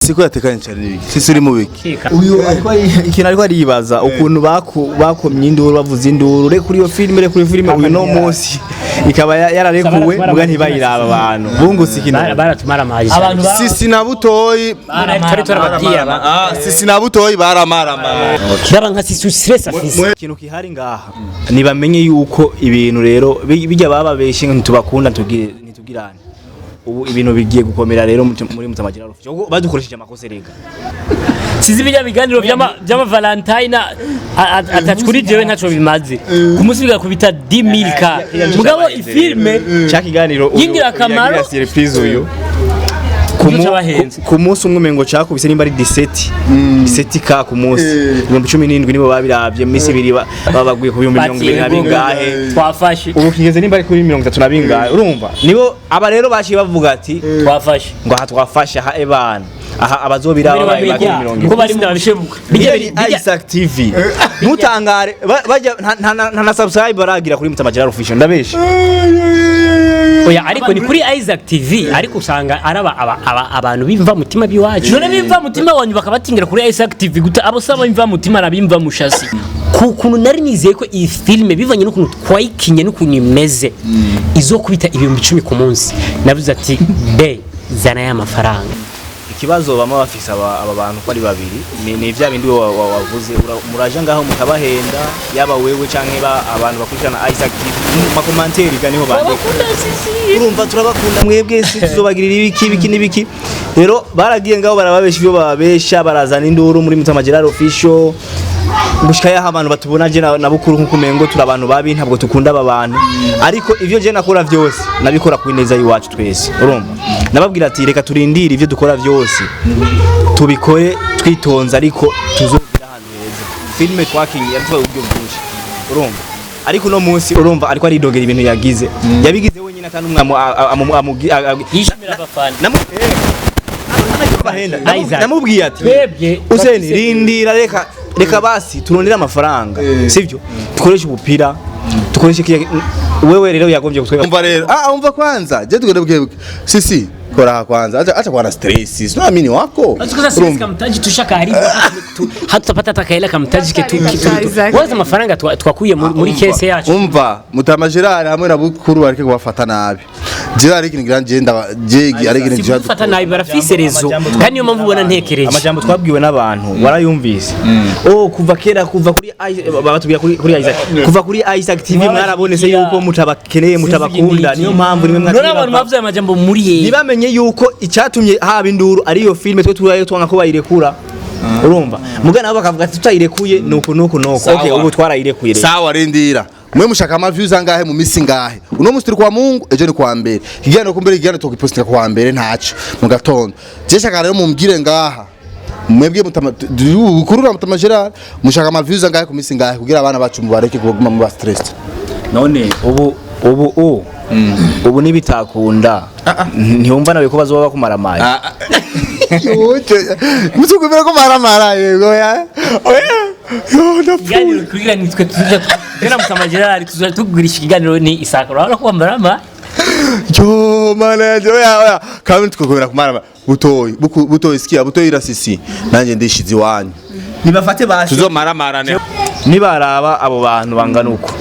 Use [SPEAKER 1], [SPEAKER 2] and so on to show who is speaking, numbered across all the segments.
[SPEAKER 1] Sisi ko yatekanye cyane n'ibiki? Sisi uri mu biki?
[SPEAKER 2] Uyu ariko ikintu ariko aribaza ukuntu bakomye induru, bavuze induru, reka kuri iyo filime, reka kuri iyo filime, uyu no munsi ikaba yararekuwe, muga ntibayiraba, abantu bungutse ikintu.
[SPEAKER 3] Baratumara amazi.
[SPEAKER 4] Abantu
[SPEAKER 1] Sisi na Butoyi
[SPEAKER 3] twari turababwiye aba.
[SPEAKER 1] Ah, Sisi na Butoyi baramarama.
[SPEAKER 3] Raba nka Sisi, stress afise.
[SPEAKER 2] Ikintu kihari ngaha, ntibamenye yuko ibintu rero bijya bababeshe ngo ntitubakunda, ntitugirane. Ubu ibintu bigiye gukomera rero muri Mutama Gerard Official, kuko badukoresheje amakosa rega.
[SPEAKER 4] Sizi bijya biganiro by'ama Valentine atatu kuri jewe ntaco bimaze ku munsi, bigakubita 10,000 ka mugabo ifilme
[SPEAKER 2] Cya kiganiro uyu
[SPEAKER 4] y'ingirakamaro.
[SPEAKER 2] yagira surprise uyu ku
[SPEAKER 4] Uzo cabahenze.
[SPEAKER 2] Ku munsi umwe umengo cakubise nimba ari 17 17K ku munsi, 17,000 nibo babiravye. Mu minsi 2 babaguye ku 20,000 na bingahe.
[SPEAKER 4] Twafashe.
[SPEAKER 2] Ubu kigeze nimba ari kuri 30 na bingahe. Urumva nibo aba rero baciye bavuga ati
[SPEAKER 4] twafashe,
[SPEAKER 2] ngo aha twafashe, aha ebana, aha abazobiraba babaye bakiri mirongo
[SPEAKER 4] kuko bari mu bishebuka.
[SPEAKER 2] Bijya ni Isaac TV, ntutangare bajya nta na subscribe baragira kuri Mutama Gerard Official, ndabeshe?
[SPEAKER 3] Oya, ariko ni kuri Isaac TV, ariko usanga araba abantu bimva mutima biwacu.
[SPEAKER 4] None bimva mutima wanyu bakabatingira kuri Isaac TV gute? Abo saba bimva mutima nabimva mushasi.
[SPEAKER 3] Ku kuntu nari nizeye ko iyi filime, bivanye n'ukuntu twayikinye n'ukuntu imeze, izokubita 10,000 ku munsi, navuze ati be zana ya mafaranga.
[SPEAKER 2] Ikibazo bama bafise aba bantu ko ari babiri ni vya bindi wavuze, muraja ngaho mukabahenda, yaba wewe canke ba abantu bakurikirana Isaac TV, mu ma commentaires ga niho bandika: "Urumva turabakunda mwebwe, si tuzobagirira ibiki ibiki n'ibiki." Rero baragiye ngaho barababesha ibyo bababesha, barazana induru muri Mutama Gerard Official gushika yaho abantu batubona je na Bukuru nkuko umengo turi abantu babi, ntabwo tukunda aba bantu. Ariko ivyo je nakora vyose nabikora ku neza y'iwacu twese. Urumva nababwira ati reka turindire, ivyo dukora vyose tubikore twitonze, ariko tuzogera ahantu heza. Filime twakinye yatwaye uburyo bwinshi, urumva. Ariko uno munsi urumva ariko aridogera ibintu yagize, yabigize wenyine atanumwe
[SPEAKER 4] Yishimira abafana.
[SPEAKER 3] Isaac.
[SPEAKER 2] Namubwiye ati
[SPEAKER 4] Twebwe
[SPEAKER 2] Useni, rindira, reka reka basi turondere amafaranga, sivyo? Dukoreshe ubupira, dukoreshe kiya. Wewe rero yagombye kutwega.
[SPEAKER 1] Umva rero, ah, umva kwanza, je tugende buke. Sisi kora aha kwanza, acha acha kwa stress. Sio amini wako.
[SPEAKER 4] Sasa sisi kamtaji tushakaribu,
[SPEAKER 3] Hatutapata hata kaela kamtaji ketu.
[SPEAKER 5] Isaac.
[SPEAKER 3] Waza amafaranga twakuye muri kese yacu.
[SPEAKER 1] Umva, Mutama Gerard hamwe na Bukuru bareke kubafata nabi. Gerard ikintu ngira je ndaba je ari ikintu
[SPEAKER 3] Si
[SPEAKER 1] ngira.
[SPEAKER 3] gufata nabi, barafise rezo kandi niyo mpamvu ubona ntekereje.
[SPEAKER 2] Amajambo twabwiwe n'abantu warayumvise. Oh, kuva kera, kuva kuri batubwira kuri Isaac, kuva kuri Isaac TV mwarabonese yuko mutabakeneye, mutabakunda, niyo mpamvu nimwe
[SPEAKER 4] None abantu bavuze amajambo muri he?
[SPEAKER 2] Ntibamenye yuko icyatumye haba induru ari iyo filime twe turayo twanga ko bayirekura. Urumva muga nabo bakavuga ati tutayirekuye nuku nuku nuku. Okay, ubu twarayirekuye rero.
[SPEAKER 1] Sawa, rindira. Mwe mushaka ama views angahe mu misi ngahe? Uno musi turi kwa Mungu, ejo ni kwa mbere. Ikiganiro kumbere, ikiganiro tukipostinga kwa mbere ntaco mu gatondo. Je shaka rero mumbwire ngaha. Mwebwe Mutama Bukuru na Mutama Gerard mushaka ama views angahe ku misi ngahe kugira abana bacu mubareke kuguma mu ba stress?
[SPEAKER 2] None ubu nibitakunda, ntiwumva nawe ko bazoba bakumara amaye?
[SPEAKER 1] Mutukubira ko maramara yego ya. Oya. Yo ndapfuye.
[SPEAKER 4] Ikiganiro kugira nitwe tuza tena Mutama Gerard tuza tugurisha ikiganiro ni Isaka, urabona ko marama.
[SPEAKER 1] Yo mana, oya oya. Kandi tukubira kumara Butoyi, Butoyi sikia, Butoyi rasisi. Nanje ndishize iwanyu.
[SPEAKER 2] Nibafate basi.
[SPEAKER 1] Tuzomaramarane.
[SPEAKER 2] Nibaraba abo bantu bangana uko,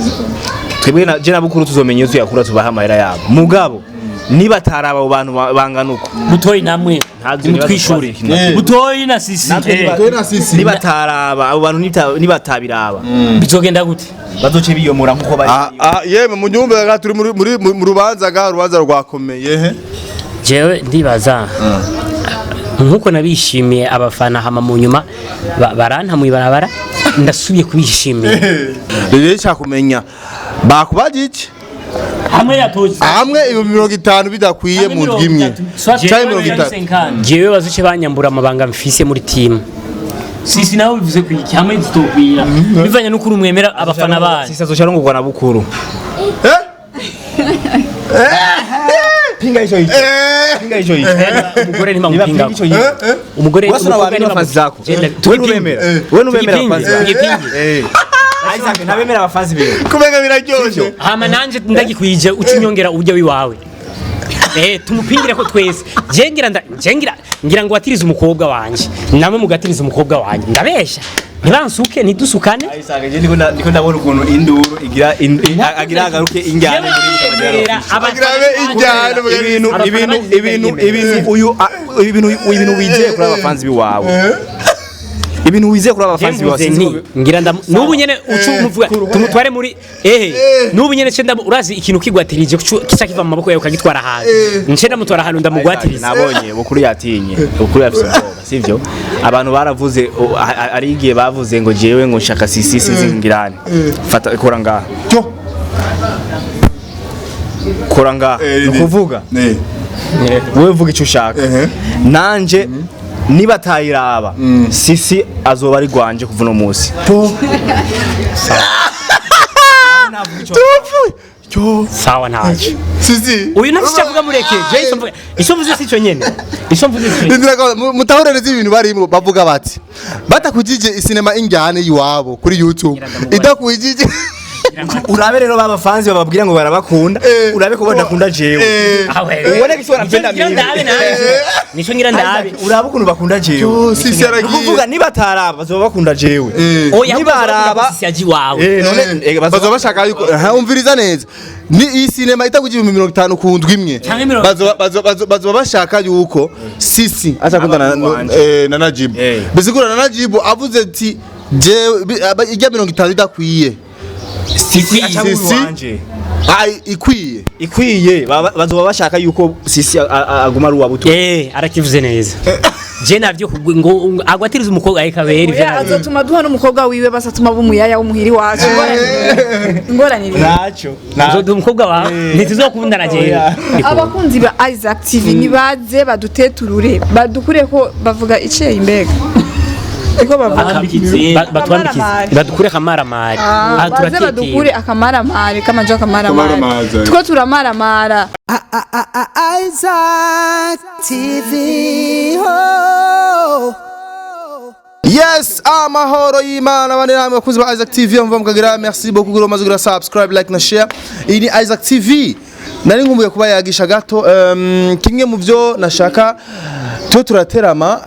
[SPEAKER 2] twebwe na je na Bukuru tuzomenya iyo tuyakura, tubaha amahera yabo. Mugabo nibataraba abo bantu bangana uko,
[SPEAKER 4] Butoyi namwe
[SPEAKER 2] Ntazo.
[SPEAKER 4] mutwishure. Butoyi na Sisi.
[SPEAKER 2] Natwe
[SPEAKER 1] Butoyi na Sisi.
[SPEAKER 2] Nibataraba abo bantu, nibatabiraba,
[SPEAKER 4] Bizogenda gute?
[SPEAKER 2] Bazoce biyomora nkuko bari.
[SPEAKER 1] Ah ah, yemwe munyumve ga turi muri mu rubanza ga urubanza rwakomeye he.
[SPEAKER 3] Jewe ndibaza nkuko nabishimiye abafana, hama mu nyuma baranta mu ibarabara, ndasubiye kubishimira.
[SPEAKER 1] Rero nshaka kumenya bakubaje iki?
[SPEAKER 4] Hamwe yatoze.
[SPEAKER 1] Hamwe 50,000 bidakwiye mu ndwi imwe canke 30.
[SPEAKER 3] Jewe bazuce banyambura amabanga mfise muri team.
[SPEAKER 4] Sisi nawe bivuze ku iki? Hamwe zitokwira bivanye n'ukuri mwemera abafana banyu.
[SPEAKER 2] Sisi azoca arongorwa na Bukuru.
[SPEAKER 1] Eh?
[SPEAKER 2] Pinga ico ico.
[SPEAKER 1] Eh?
[SPEAKER 2] Pinga ico ico.
[SPEAKER 3] Umugore
[SPEAKER 2] Niba
[SPEAKER 3] ntimamupinga.
[SPEAKER 2] pinga ico ico.
[SPEAKER 3] Umugore
[SPEAKER 2] Wese
[SPEAKER 3] umukobwa
[SPEAKER 2] urabamenya abafanzi zako.
[SPEAKER 3] Genda,
[SPEAKER 2] Wewe nubemera. Wewe nubemera
[SPEAKER 3] Tugipinge,
[SPEAKER 2] abafanzi zako.
[SPEAKER 3] tugipinge.
[SPEAKER 2] Eh. Isaac ntabemera abafanzi biwe.
[SPEAKER 1] Kumenga biraryoshe.
[SPEAKER 3] Hama nanje ndagikwije uca unyongera ujya wiwawe. Tumupingire ko twese. Je ngira je ngira ngo watirize umukobwa wanje, namwe mugatiriza umukobwa wanje. Ndabesha? Ntibansuke, ntidusukane.
[SPEAKER 2] Isaac, je ndiko ndabona ukuntu induru igira agira agaruke injyane muri
[SPEAKER 3] Yemerera
[SPEAKER 1] Agira abe injyane mu
[SPEAKER 2] ibintu
[SPEAKER 3] Abafana
[SPEAKER 2] ibintu
[SPEAKER 3] bagize
[SPEAKER 2] ibintu
[SPEAKER 3] yemera.
[SPEAKER 2] Ibintu uyu ibintu ibintu wizeye kuri abafanzi biwawe, ibintu wizeye kuri abafanzi biwawe,
[SPEAKER 3] Mvuze
[SPEAKER 2] sinzi
[SPEAKER 3] nti ngira n'ubu nyene ucu umuvuga tumutware muri ehe, n'ubu nyene ce urazi ikintu kigwatirije kica kiva mu maboko yawe ukagitwara ahantu, nce ndamutwara ahantu ndamugwatiriza.
[SPEAKER 2] Nabonye Bukuru yatinye, Bukuru yafise ubwoba, sivyo? Abantu baravuze ari igihe bavuze ngo jewe ngo nshaka sisi, sinzi ngirane. Fata, kora ngaha.
[SPEAKER 1] Cyo.
[SPEAKER 2] Kora ngaha. Ni ukuvuga wowe vuga icyo ushaka, nanje niba atayiraba sisi azoba ari gwanje kuva uno munsi.
[SPEAKER 1] Cyo.
[SPEAKER 3] Sawa, ntacyo.
[SPEAKER 1] Sisi.
[SPEAKER 3] Uyu ntafite icyo avuga, mureke. Je icyo mvuga, icyo mvuze si cyo nyene, icyo mvuze si cyo.
[SPEAKER 1] Ndindira ko mutahure neza ibintu barimo bavuga bati batakujije isinema injyane iwabo kuri YouTube idakujije.
[SPEAKER 2] Urabe rero baba fans bababwira ngo barabakunda, urabe ko badakunda jewe. Ubone ko
[SPEAKER 3] Nicyo
[SPEAKER 2] wanapenda
[SPEAKER 3] ngira
[SPEAKER 2] mimi.
[SPEAKER 3] ndabe nanje, nicyo ngira ndabe.
[SPEAKER 2] Urabe ukuntu bakunda jewe.
[SPEAKER 1] Sisi yaragiye.
[SPEAKER 2] Ukuvuga niba ataraba bazoba bakunda jewe.
[SPEAKER 3] Oya,
[SPEAKER 2] nibaraba
[SPEAKER 3] sisi yaji wawe.
[SPEAKER 2] None
[SPEAKER 1] bazoba bashaka yuko aha, umviriza neza, ni iyi sinema itakujije 50,000 ku ndwi imwe,
[SPEAKER 3] Canke mirongo
[SPEAKER 1] bazoba bashaka yuko sisi atakundana
[SPEAKER 2] Aba wanje.
[SPEAKER 1] na Najibu. Bisigura na Najibu avuze ati jewe ijya 50 idakwiye.
[SPEAKER 2] Sisi aca
[SPEAKER 1] Sisi.
[SPEAKER 2] wanje.
[SPEAKER 1] Ai, ikwiye.
[SPEAKER 2] Ikwiye bazoba bashaka yuko sisi aguma ari uwa buto.
[SPEAKER 3] Arakivuze neza. Je navyo ngo agwatiriza umukobwa ariko abera ivyo
[SPEAKER 5] Oya,
[SPEAKER 3] navyo.
[SPEAKER 5] azotuma duha n'umukobwa wiwe, basatuma b'umuyaya w'umuhiri wacu. Ingorane iri
[SPEAKER 2] Ntacyo.
[SPEAKER 3] Uzoduha umukobwa wawe, ntituzokundana jewe.
[SPEAKER 2] Oya.
[SPEAKER 5] Abakunzi ba Isaac TV nibaze baduteturure, badukure ko bavuga iceye imbega niko bavuga.
[SPEAKER 3] Batwambikize,
[SPEAKER 5] Akamaramari.
[SPEAKER 3] badukure akamaramari.
[SPEAKER 5] Ah, baze badukure akamaramari kamajo, akamaramari.
[SPEAKER 1] Akamaramari.
[SPEAKER 5] Two turamaramara.
[SPEAKER 6] Isaac TV. Oh.
[SPEAKER 1] Yes, amahoro y'Imana bane namwe bakunzi ba Isaac TV mva mukagira. Merci beaucoup kuri umaze kugira subscribe, like na share. Iyi ni Isaac TV. Nari nkumbuye kuba yagisha gato, kimwe mu byo nashaka twe turaterama,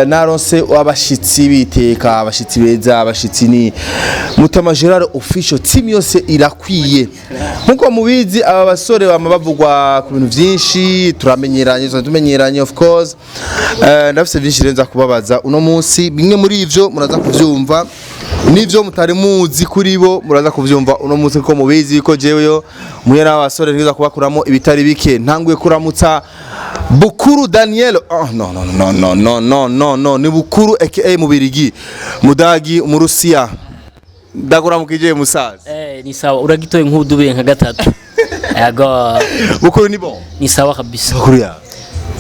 [SPEAKER 1] naronse abashitsi biteka, abashitsi beza, abashitsi ni Mutama Gerard Official team yose irakwiye. Nkuko mubizi, aba basore bama bavugwa ku bintu byinshi, turamenyeranye, tumenyeranye of course. Ndafise byinshi renza kubabaza uno munsi, bimwe muri ivyo muraza kuvyumva nivyo mutari muzi kuri bo muraza kuvyumva uno munsi, ko mubizi ko jeweyo muye n'abasore ntiza kubakuramo ibitari bike. Ntanguye kuramutsa Bukuru Daniel, oh no no no no no no no no, ni Bukuru aka Mubirigi, Mudagi, Umurusiya. Ndakuramukije musaza.
[SPEAKER 4] Ni sawa, uragitoye nk'udubiye nka gatatu. Yego.
[SPEAKER 1] Bukuru, ni bon?
[SPEAKER 4] Ni sawa kabisa.
[SPEAKER 1] Bukuru ya?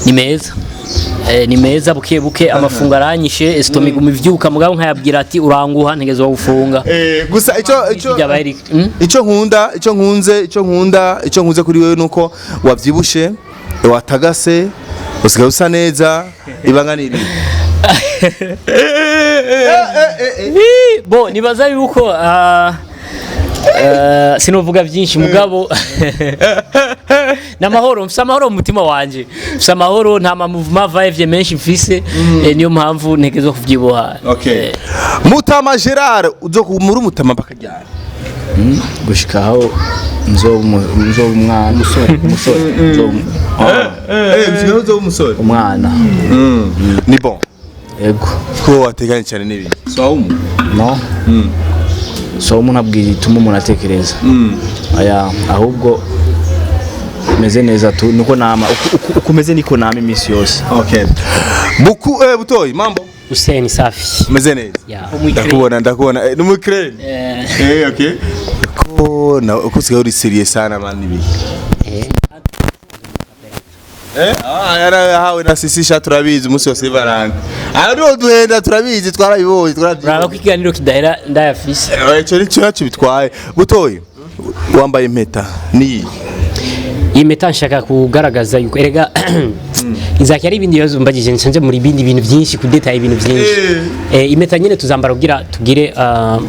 [SPEAKER 4] Ni meza. Ni meza buke buke, amafungo aranyishe, estomac iguma ivyuka, mugabo nkayabwira ati uranguha ntegezwa gufunga.
[SPEAKER 1] Gusa ico
[SPEAKER 4] Byabaye
[SPEAKER 1] ico nkunze kuri wewe nuko wavyibushe, watagase, usigaye usa neza. Ibanga ni iri?
[SPEAKER 4] Bo nibaza yuko sinovuga byinshi, mugabo namahoro, mfise amahoro mu mutima wanje, mfise amahoro, nta ma mouvement va-et-vient menshi mfise, niyo mpamvu ntegezwa kuvyibuha.
[SPEAKER 1] Okay. Mutama Gerard, uzo muri Mutama mpaka ryari?
[SPEAKER 2] Gushika aho nzoba umwana, umusore
[SPEAKER 1] Usigaye uzoba umusore.
[SPEAKER 2] Umwana.
[SPEAKER 1] Ni bon?
[SPEAKER 2] Yego.
[SPEAKER 1] Ko wateganye cyane n'ibindi. Swaumu.
[SPEAKER 2] No, so umuntu abwira ituma umuntu atekereza aya, ahubwo meze neza tu, nuko nama uko umeze niko nama iminsi yose.
[SPEAKER 1] Okay. Buku Butoyi, mambo?
[SPEAKER 3] Hussein, safi.
[SPEAKER 1] Meze neza.
[SPEAKER 3] Ya.
[SPEAKER 1] Ndakubona, ndakubona. Ni mu Ukraine. Okay. Ko na uko usigaye uri serious sana man, ibi. Yarahawe na Sisi sha, turabizi umunsi wose Valentin. Ah, duhenda turabizi, twarabibonye,
[SPEAKER 4] Uraba
[SPEAKER 1] twarabibonye.
[SPEAKER 4] ko ikiganiro kidahera ndayafise.
[SPEAKER 1] Ico ni cyo nacyo bitwaye. Butoyi, wambaye impeta ni
[SPEAKER 3] Iyi mpeta nshaka kugaragaza yuko erega inzaki ari ibindi bibazo mbagije nshanje muri bindi bintu byinshi kudetaye ibintu byinshi. Impeta nyine tuzambara kugira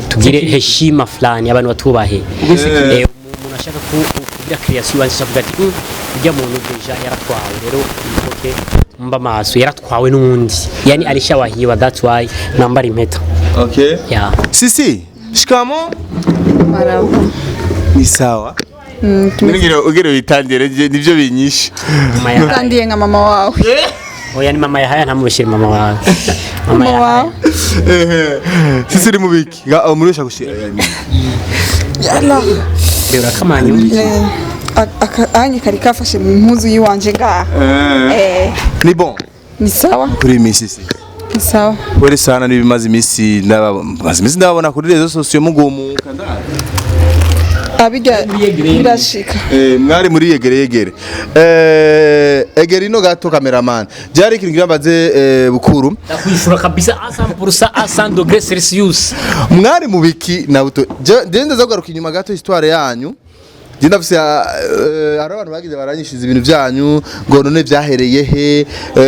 [SPEAKER 3] tugire heshima fulani, abantu batubahe. Umuntu ashaka kugira ya creation iwanje, avuga ati: "Ujya muntu déjà yaratwawe." Rero ifoke mba maso, yaratwawe n'uwundi, yani alishawahiwa, that's why nambara impeta.
[SPEAKER 1] Okay.
[SPEAKER 3] Yeah.
[SPEAKER 1] Sisi, shikamo.
[SPEAKER 5] Maraba.
[SPEAKER 1] Ni sawa. Ngira ugere witangire, nivyo binyishe.
[SPEAKER 3] Mama ya
[SPEAKER 5] Utandiye nka mama wawe.
[SPEAKER 3] Oya, ni mama Yahaya, ntamubeshire mama wawe, mama
[SPEAKER 5] Mama
[SPEAKER 3] Yahaya.
[SPEAKER 5] wawe.
[SPEAKER 1] Sisi uri mubiki ga umurisha gushira.
[SPEAKER 5] Yalla.
[SPEAKER 3] Rero akamanyu.
[SPEAKER 5] Anye kari kafashe mu mpuzu yiwanje ngaha.
[SPEAKER 1] Ni bon.
[SPEAKER 5] Ni sawa.
[SPEAKER 1] Kuri iyi minsi si
[SPEAKER 5] Ni sawa.
[SPEAKER 1] Pole sana, nibimaze iminsi ndaba maze iminsi ndababona kuri réseaux sociaux mugumuka ndazi.
[SPEAKER 5] Abijya birashika.
[SPEAKER 1] Mwari muri yegere yegere, egere ino gato, cameraman, byari ikintu ngira mbaze, bukuru.
[SPEAKER 4] Ndakwishura kabisa à 100%, à 100 degrés Celsius.
[SPEAKER 1] Mwari mu biki na buto? Je ndaza kugaruka inyuma gato histoire yanyu. Je ndafise hari abantu bagize baranyishiza ibintu byanyu ngo none vyahereye he?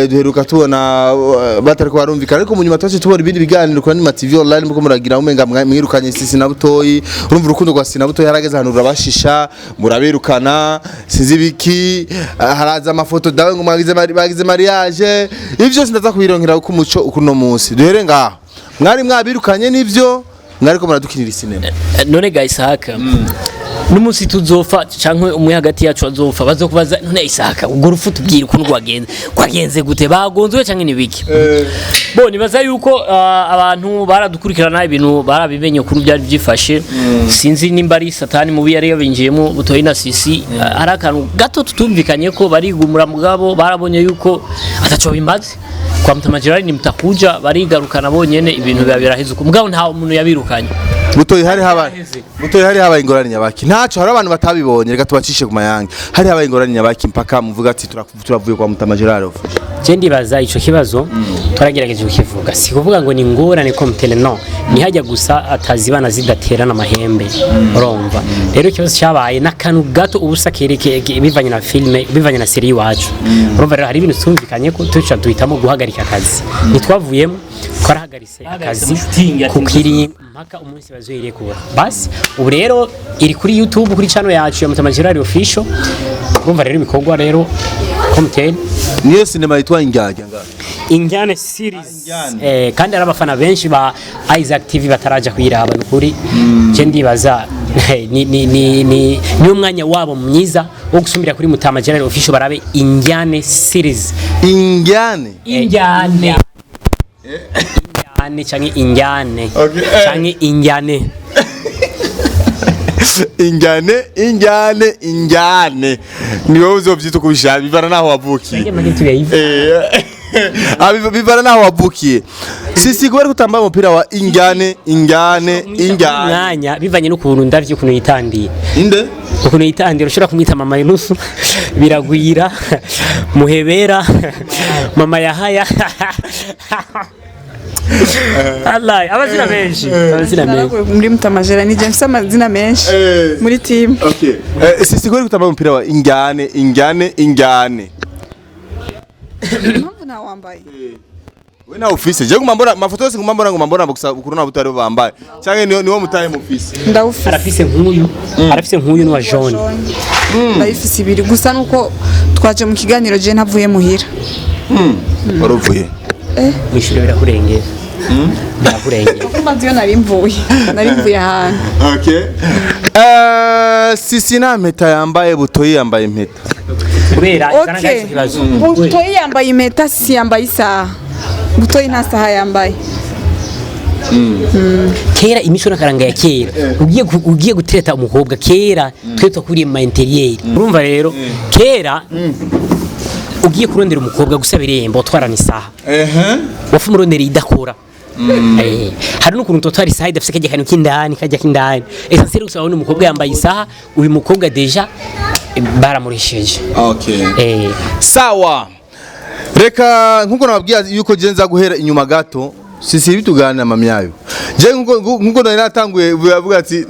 [SPEAKER 1] Duheruka tubona batariko barumvikana, ariko mu nyuma twaje tubona ibindi biganiro kuri Anima TV online muko muragira umenga mwirukanye Sisi na Butoyi. Urumva urukundo rwa Sisi na Butoyi harageze ahantu rurabashisha, murabirukana, sinzi biki. Haraza amafoto dawe ngo mwagize bagize mariage. Ivyo byose ndaza kubironkera ku muco ukuno munsi. Duhere ngaho, mwari mwabirukanye nivyo, mwariko muradukinira sinema?
[SPEAKER 4] None ga Isahaka, n'umunsi tuzofa canke umwe hagati yacu azofa, bazokubaza: "None Isahaka, ubwo rupfu tubwire ukuntu rwagenze, rwagenze gute? Bagonzwe canke nibiki?" Bo nibaza yuko abantu baradukurikirana, ibintu barabimenye ukuntu byari byifashe. Sinzi nimba ari satani mubi yari yabinjiyemo. Butoyi na Sisi, hari akantu gato tutumvikanye ko barigumura, mugabo barabonye yuko ataco bimaze kwa Mutama Gerard ni mtakuja, barigarukana bonyene, ibintu biba biraheze uko, mugabo nta muntu yabirukanye.
[SPEAKER 1] Butoyi, hari habaye, Butoyi, hari habaye ingorane nyabaki? Ntaco, hari abantu batabibonye, reka tubacishe ku mayange. Hari habaye ingorane nyabaki mpaka muvuga ati turavuye kwa Mutama Gerard?
[SPEAKER 3] Je ndibaza ico kibazo turagerageje kukivuga, si kuvuga ngo ni ingorane comme no ni hajya gusa atazibana zidaterana amahembe. Urumva rero ikibazo cyabaye n'akantu gato ubusa kereke bivanye na filme, bivanye na série iwacu. Urumva rero hari ibintu tumvikanye ko tuca duhitamo guhagarika akazi, ntitwavuyemo, twarahagaritse
[SPEAKER 4] Bahagaritse
[SPEAKER 3] akazi
[SPEAKER 4] amashooting, ati
[SPEAKER 3] kukiri mpaka umunsi bazoyirekura. Basi ubu rero iri kuri YouTube, kuri channel yacu ya Mutama Gerard Official. Urumva rero ibikorwa rero comme
[SPEAKER 1] Niyo sinema yitwa Indyarya ngaho?
[SPEAKER 3] Injyane series.
[SPEAKER 1] Injyane.
[SPEAKER 3] Kandi hari abafana benshi ba Isaac TV bataraja kuyiraba. Nukuri je ndibaza ni ni umwanya wabo mwiza wo gusumira kuri Mutama Gerard Official barabe Injyane series.
[SPEAKER 1] Injyane.
[SPEAKER 3] Injyane, injyane canke injyane.
[SPEAKER 1] Okay.
[SPEAKER 3] Canke injyane.
[SPEAKER 1] Injyane, injyane, injyane, ni wowe uzovyita uko ubishaka, bivana naho wavukiye. Bivana naho wavukiye. Sisi, kubera ko utambaye umupira wa injyane, injyane, injyane.
[SPEAKER 3] Umwanya bivanye n'ukuntu ndavye ukuntu yitandiye.
[SPEAKER 1] Inde?
[SPEAKER 3] Ukuntu yitandiye, ushobora kumwita mama Yunusu, biragwira, muhebera, mama Yahaya. Allah, amazina menshi, amazina menshi.
[SPEAKER 5] Naraguye muri Mutamajera, ni je mfise amazina menshi muri team.
[SPEAKER 1] Okay. Sisi, kubera ko utambaye umupira wa injyane, injyane, injyane.
[SPEAKER 5] Impamvu ntawambaye?
[SPEAKER 1] We nawe ufise, je nguma mbona mafoto yose, nguma mbona gusa ukuru nabo utari bambaye, canke niwo mutaye mufise?
[SPEAKER 5] Ndawufise.
[SPEAKER 3] Arafise nk'uyu, arafise nk'uyu n'uwa jaune.
[SPEAKER 5] Ndayifise ibiri gusa, nuko twaje mu kiganiro je ntavuye muhira.
[SPEAKER 1] Waruvuye?
[SPEAKER 3] Mwishuri birakurengera, birakurengera.
[SPEAKER 5] Kumaze iyo nari mvuye ahantu.
[SPEAKER 1] Okay. Sisi nta mpeta yambaye, Butoyi yambaye impeta.
[SPEAKER 3] Kubera
[SPEAKER 5] Okay.
[SPEAKER 3] ikibazo.
[SPEAKER 5] Butoyi yambaye impeta, si yambaye isaha. Butoyi nta saha yambaye.
[SPEAKER 3] Kera imico n'akaranga ya kera, ugiye gutereta umukobwa kera, twe twakuriye mu ma intérieur. Urumva rero kera ugiye kurondera umukobwa gusaba irembo, utwarana isaha. Wafu murondera idakora. Hari n'ukuntu tutwara isaha idafise kajya kantu k'indani, kajya k'indani essentiel gusa. Wabona umukobwa yambaye isaha, uyu mukobwa déjà baramuresheje.
[SPEAKER 1] Okay. Sawa, reka nkuko nababwiye yuko je nza guhera inyuma gato, sisi bituganira amamyayo. Je nkuko nari natanguye avuga ati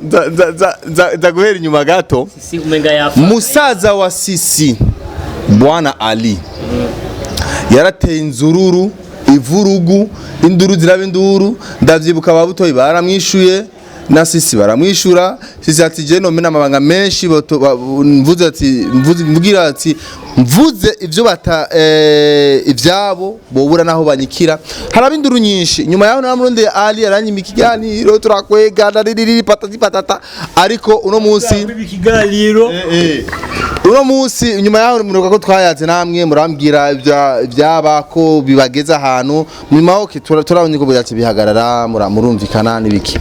[SPEAKER 1] nza guhera inyuma gato.
[SPEAKER 4] Si umenga yafa.
[SPEAKER 1] Musaza wa Sisi, Bwana Ali, yarateye inzururu, ivurugu, induru ziraba induru. Ndavyibuka, ababutoyi baramwishuye. Na Sisi baramwishura. Sisi ati: "Je nomena amabanga menshi mvuze ati mvuze mvugira ati mvuze ivyo bata ivyabo bobura naho banyikira." Haraba induru nyinshi. Nyuma yaho naramurondeye, Ali aranyima ikiganiro, turakwegana ririri patati patata. Ariko uno munsi
[SPEAKER 4] Ikiganiro.
[SPEAKER 1] Uno munsi nyuma yaho muruka ko twayatse namwe murambwira ivyaba ko bibageza ahantu nyuma aho turabonye ko byace bihagarara, murumvikana n'ibiki.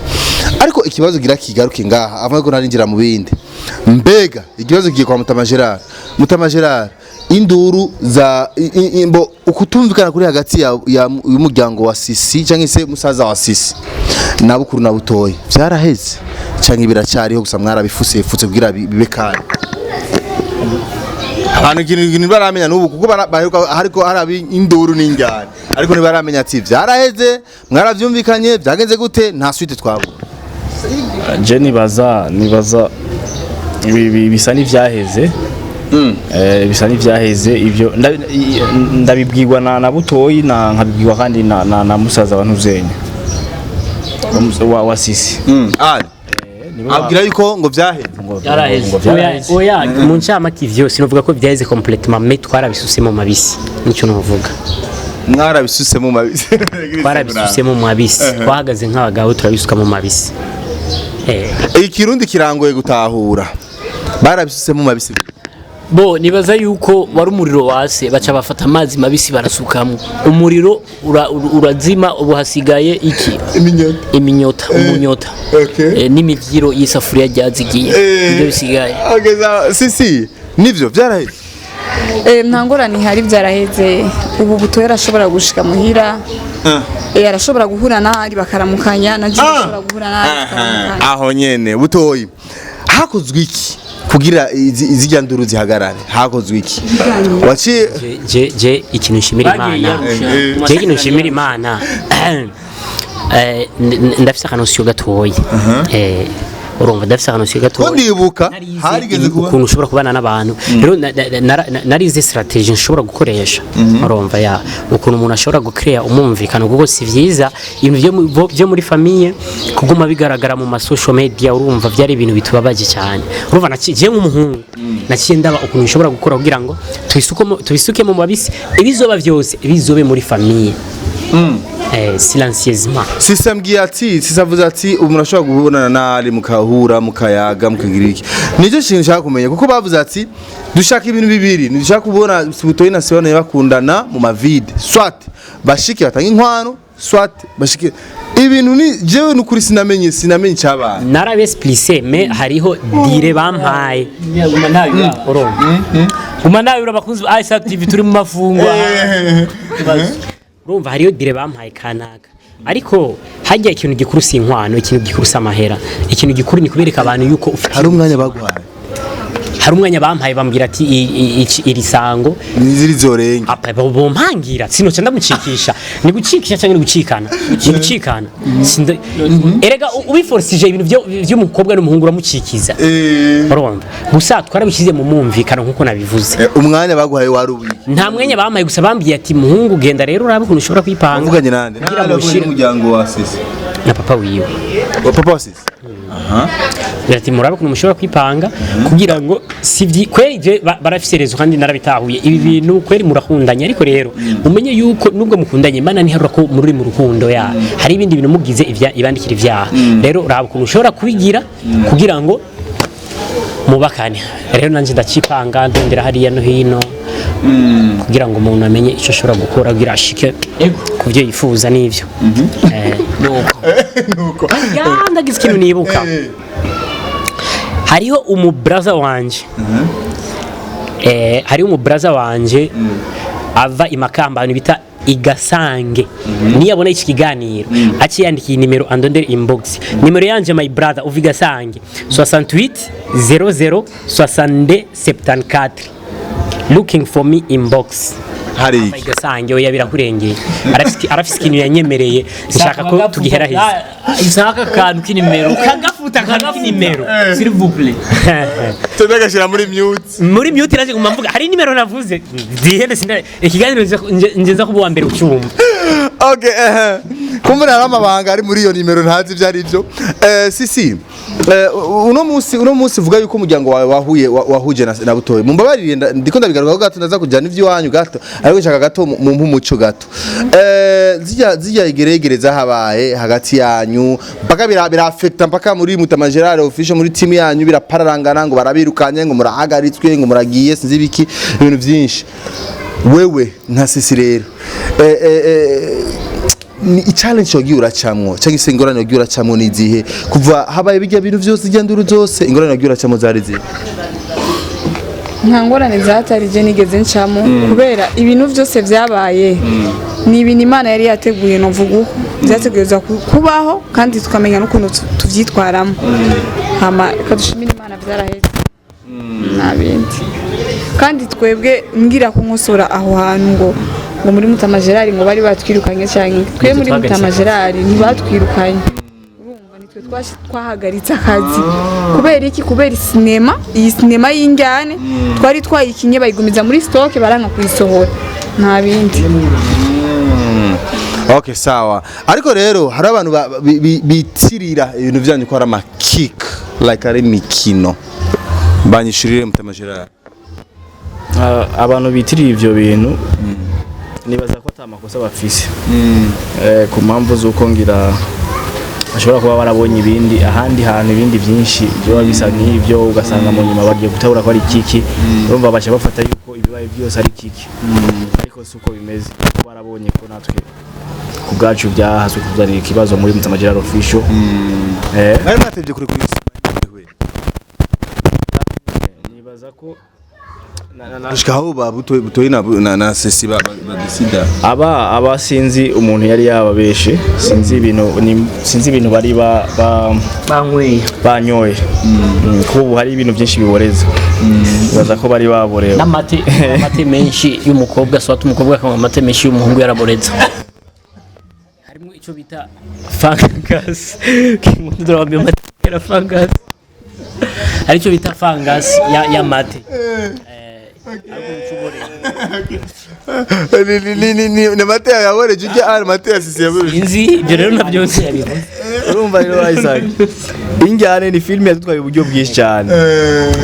[SPEAKER 1] Ariko ikibazo gira kigaruke ngaha avuga ko narinjira mu bindi. Mbega ikibazo kigiye kwa Mutama Gerard. Mutama Gerard, induru za mbo ukutumvikana kuri hagati ya y'umuryango wa Sisi cyangwa se musaza wa Sisi na Bukuru na Butoyi vyaraheze canke biracyariho, gusa mwarabifuse futse kugira bibe kare abantu ikintu ntibaramenya n'ubu, kuko baheruka hariko haraba induru n'injyana, ariko ntibaramenya ati vyaraheze, mwaravyumvikanye, vyagenze gute? Nta suite twabona.
[SPEAKER 2] Je nibaza ibi bisa n'ivyaheze. Bisa n'ivyaheze ivyo ndabibwirwa na Butoyi na nkabibwirwa kandi na musaza wa Ntuzenya wa Sisi.
[SPEAKER 1] Ali abwira yuko ngo vyaheze.
[SPEAKER 4] Byaraheze.
[SPEAKER 2] Ngo vyaraheze.
[SPEAKER 3] Oya, mu ncamake ivyo sinovuga ko vyaheze complètement, mais twarabisuse mu mabisi, nico novuga.
[SPEAKER 1] Mwarabisuse mu mabisi?
[SPEAKER 3] Twarabisuse mu mabisi, twahagaze nk'abagabo turabisuka mu mabisi.
[SPEAKER 1] Ikirundi kirangoye gutahura, barabisuse mu mabisi.
[SPEAKER 4] Bo nibaza yuko wari umuriro wase, baca bafata amazi mabisi barasukamwo, umuriro urazima. Ubu hasigaye iki?
[SPEAKER 1] Iminyota.
[SPEAKER 4] Iminyota, umunyota. N'imivyiro y'isafuriya ryazigiye, nibyo bisigaye.
[SPEAKER 1] Okay, sawa. Sisi, nivyo vyaraheze?
[SPEAKER 5] Nta ngorane ihari, byaraheze. Ubu Butoya arashobora gushika muhira. Arashobora guhura n'ahandi bakaramukanya, na je arashobora guhura n'ahandi tukaramukanya.
[SPEAKER 1] Aho nyene Butoyi, hakozwe iki kugira izirya nduru zihagarare? Hakozwe iki waciye?
[SPEAKER 3] Je ikintu nshimira Imana, je ikintu nshimira Imana, ndafise akanosiyo gatoyi. Urumva, ndafise akanosiyo
[SPEAKER 1] Ko
[SPEAKER 3] gatoyi.
[SPEAKER 1] Ndibuka
[SPEAKER 3] Narize
[SPEAKER 1] harigeze kuba
[SPEAKER 3] ukuntu ushobora kubana n'abantu. Rero narize stratégie nshobora gukoresha, urumva, ya ukuntu umuntu ashobora gucrea umumvikano, kuko si vyiza ibintu byo muri famille kuguma bigaragara mu ma social media. Urumva, byari ibintu bitubabaje cyane. Urumva, naciye nk'umuhungu, naciye ndaba ukuntu nshobora gukora kugira ngo tubisuke mu mabisi, ibizoba byose bizobe muri famille, silencieusement.
[SPEAKER 1] Sisi ambwiye ati, Sisi avuze ati umuntu ashobora kubonana n'ali mukahura, mukayaga, mukagira iki. Nicyo kintu nshaka kumenya, kuko bavuze ati dushaka ibintu bibiri: ntidushaka kubona Butoyi na Sibane bakundana mu mavide, soit bashike batanga inkwano, soit bashike ibintu. Ni jewe nukuri sinamenye icyabaye.
[SPEAKER 3] Narabesplise, mais hariho délai bampaye.
[SPEAKER 4] Guma nawe.
[SPEAKER 3] Urumva.
[SPEAKER 4] Guma nawe, abakunzi ba Isaac TV, turi mu mafungwa.
[SPEAKER 3] Urumva, hariyo délai bampaye kanaka, ariko hajya ikintu gikuru si inkwano, ikintu gikuru si amahera, ikintu gikuru ni kubereka abantu yuko ufite.
[SPEAKER 1] Hari umwanya baguhaye?
[SPEAKER 3] Hari umwanya bampaye, bambwira ati iri sango
[SPEAKER 1] niziri zorenge.
[SPEAKER 3] Apa bompangira sinoca ndamucikisha. Ni gucikisha cyangwa ni gucikana? Ni gucikana. Erega ubiforsije ibintu by'umukobwa n'umuhungu uramucikiza. Urumva, gusa twarabishyize mu mumvikano nkuko nabivuze.
[SPEAKER 1] Umwanya baguhaye wari uwiki?
[SPEAKER 3] Nta mwanya bampaye, gusa bambwiye ati: "Muhungu, genda rero urabe ukuntu ushobora kwipanga."
[SPEAKER 1] Wavuganye nande?
[SPEAKER 3] Kugira ngo ushire
[SPEAKER 1] N'umuryango wa Sisi?
[SPEAKER 3] Na papa wiwe.
[SPEAKER 1] Wa papa wa Sisi.
[SPEAKER 3] Ati: "Murabe ukuntu mushobora kwipanga kugira ngo si kweri je barafise raison, kandi narabitahuye ibi bintu. Kweri murakundanye, ariko rero umenye yuko nubwo mukundanye, Imana ntiharura ko muri mu rukundo ya hari ibindi bintu mugize ibandikira ivyaha. Rero raba ukuntu ushobora kubigira kugira ngo mubakane." Rero nanje ndacipanga, ndondera hariya no hino kugira ngo umuntu amenye icyo ashobora gukora kugira ashike ku byo yifuza n'ivyo.
[SPEAKER 1] Nuko.
[SPEAKER 3] Ya, ndagize ikintu nibuka. Hariho umubraza wanje, hariho umubraza wanje ava i Makamba, ahantu bita Igasange. Niyabona iki kiganiro aciye yandikiye nimero, andondere inbox nimero yanje. My brother uva Igasange, 68 00 62 74, looking for me inbox.
[SPEAKER 1] Hari iki?
[SPEAKER 3] Igasange, oya, birakurengeye. Arafise ikintu yanyemereye, nshaka ko tugiheraheza.
[SPEAKER 4] Isaka akantu k'inimero.
[SPEAKER 3] Kagafuta akantu k'inimero.
[SPEAKER 4] S'il vous plaît.
[SPEAKER 1] Tunagashyira muri mute.
[SPEAKER 3] Muri mute naje nguma mvuga hari nimero navuze zihende sinda ikiganiro nje nza kuba uwa mbere ucyumva.
[SPEAKER 1] Okay. Kumbura hari amabanga ari muri iyo nimero ntazi ibyo ari byo. Sisi, uno munsi vuga yuko umuryango wawe wahuye wahuje na Butoyi. Mumbabarire, ndiko ndabigarukaho gato, ndaza kujyana iby'iwanyu gato, ariko nshaka gato mumpe umuco gato. Zijya igeregere zahabaye hagati yanyu mpaka bira affecta mpaka muri Mutama Gerard Official, muri team yanyu birapararangana, ngo barabirukanye, ngo murahagaritswe, ngo muragiye, sinzi ibiki, ibintu byinshi. Wewe nka Sisi rero, ni challenge wagiye uracamwo cyangwa se ingorane wagiye uracamwo ni izihe kuva habaye bijya bintu byose, ijya nduru zose? Ingorane wagiye uracamwo zari zihe?
[SPEAKER 5] Nta ngorane zatari je nigeze ncamo, kubera ibintu byose byabaye ni ibintu Imana yari yateguye. Novuga uko byategurizwa kubaho, kandi tukamenya n'ukuntu tuvyitwaramo. Hama reka dushimire Imana, byaraheze, nta bindi. Kandi twebwe mbwira ko nkosora aho hantu ngo muri Mutama Gerard ngo bari batwirukanye, cyangwa twe muri
[SPEAKER 4] Twahagaritse
[SPEAKER 5] Mutama
[SPEAKER 4] akazi.
[SPEAKER 5] Gerard ntibatwirukanye. Urumva, nitwe twahagaritse akazi. Kubera iki? Kubera sinema, iyi sinema y'injyane twari twayikinye, bayigumiza muri stock, baranga kuyisohora, nta bindi.
[SPEAKER 1] Okay, sawa. Ariko rero hari abantu bitirira ibintu byanyu ko ari amakik, like ari imikino. Banyishurire, Mutama Gerard.
[SPEAKER 2] Abantu bitiriye ivyo bintu nibaza ko ata makosa bafise, ku mpamvu z'uko ngira bashobora kuba barabonye ibindi ahandi hantu, ibindi byinshi byoba bisa nk'ibyo, ugasanga mu nyuma bagiye gutabura ko ari kiki. Urumva, baca bafata yuko ibibaye byose ari kiki, ariko si uko bimeze. Barabonye ko natwe ku bwacu byahaswe kuzanira ikibazo muri Mutama Gerard Official.
[SPEAKER 1] Mwari mwatevye kure kuri
[SPEAKER 2] Nibaza ko na
[SPEAKER 1] gushika aho ba Butoyi na Sesi ba decida.
[SPEAKER 2] Aba sinzi umuntu yari yababeshe, sinzi ibintu sinzi ibintu bari ba
[SPEAKER 4] Banyweye.
[SPEAKER 2] banyoye. Kuko ubu hari ibintu byinshi biboreza, nibaza ko bari baborewe.
[SPEAKER 4] N'amate, amate menshi y'umukobwa, swat umukobwa akanywa amate menshi y'umuhungu yaraboreza, harimo icyo bita fungus. Kimundura amate ya fungus, hari icyo bita fungus ya mate. Ariko ucuborera.
[SPEAKER 1] Ni mate yaboreje ujya ari mate ya Sisi yaboreje?
[SPEAKER 4] Sinzi ibyo rero, nabyo yabivuze.
[SPEAKER 2] Urumva rero Isaac, Injyane ni filime yadutwaye uburyo bwinshi cyane.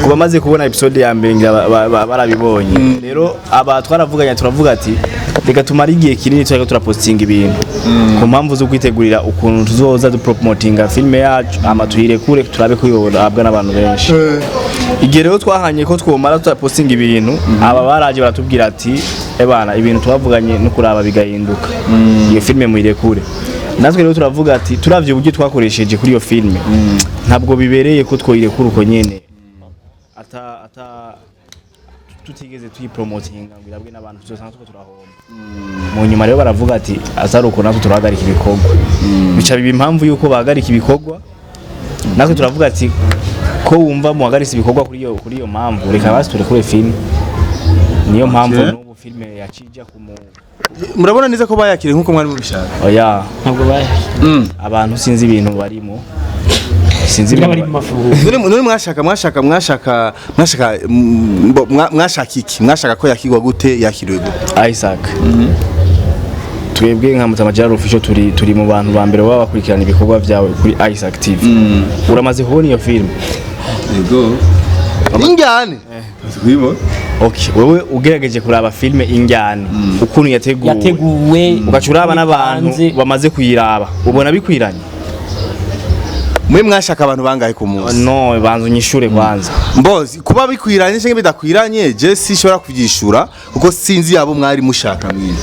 [SPEAKER 2] Ku bamaze kubona episode ya mbere ngira barabibonye. Rero aba twaravuganye, turavuga ati reka tumare igihe kinini turiko turapostinga ibintu ku mpamvu zo kwitegurira ukuntu tuzoza dupromotinga filime yacu, ama tuyirekure turabe ko yohabwa n'abantu benshi. Igihe rero twahanye ko twomara turapostinga ibintu, aba baraje baratubwira ati ebana, ibintu twavuganye no kuraba bigahinduka, iyo filime muyirekure. Natwe rero turavuga ati turavye uburyo twakoresheje kuri iyo filime, ntabwo bibereye ko twoyirekura uko nyene ata tutigeze tuyipromotinga ngo irabwe n'abantu, tuzosanga tuko turahomba. Mu nyuma rero baravuga ati atari uko, natwe turahagarika ibikorwa. Bica biba impamvu yuko bahagarika ibikorwa. Natwe turavuga ati ko wumva muhagaritse ibikorwa kuri iyo mpamvu, reka basi turekure filime. Niyo mpamvu n'ubu filime yacija ku mu
[SPEAKER 1] Murabona neza ko bayakiriye nkuko mwari mubishaka?
[SPEAKER 2] Oya.
[SPEAKER 4] Ntabwo bayaje.
[SPEAKER 2] Abantu sinzi ibintu barimo, sinzi ibintu
[SPEAKER 4] bari mu mafunguro.
[SPEAKER 1] None mwashaka mwashaka iki? Mwashaka ko yakirwa gute? Yakiriwe gute?
[SPEAKER 2] Isaac, twebwe nka Mutama Gerard Official turi mu bantu ba mbere baba bakurikirana ibikorwa byawe kuri Isaac TV. Uramaze kubona iyo film?
[SPEAKER 1] Yego, injyane.
[SPEAKER 2] Okay, wewe ugerageje kuraba filme Injyane ukuntu yateguwe,
[SPEAKER 4] Yateguwe,
[SPEAKER 2] ugaca uraba n'abantu
[SPEAKER 4] hanze.
[SPEAKER 2] bamaze kuyiraba, ubona bikwiranye?
[SPEAKER 1] Mwe mwashaka abantu bangahe ku munsi?
[SPEAKER 2] No, banza unyishure kwanza.
[SPEAKER 1] Mbozi kuba bikwiranye cyangwa bidakwiranye, je sinshobora kubyishura kuko sinzi yabo mwari mushaka mwe.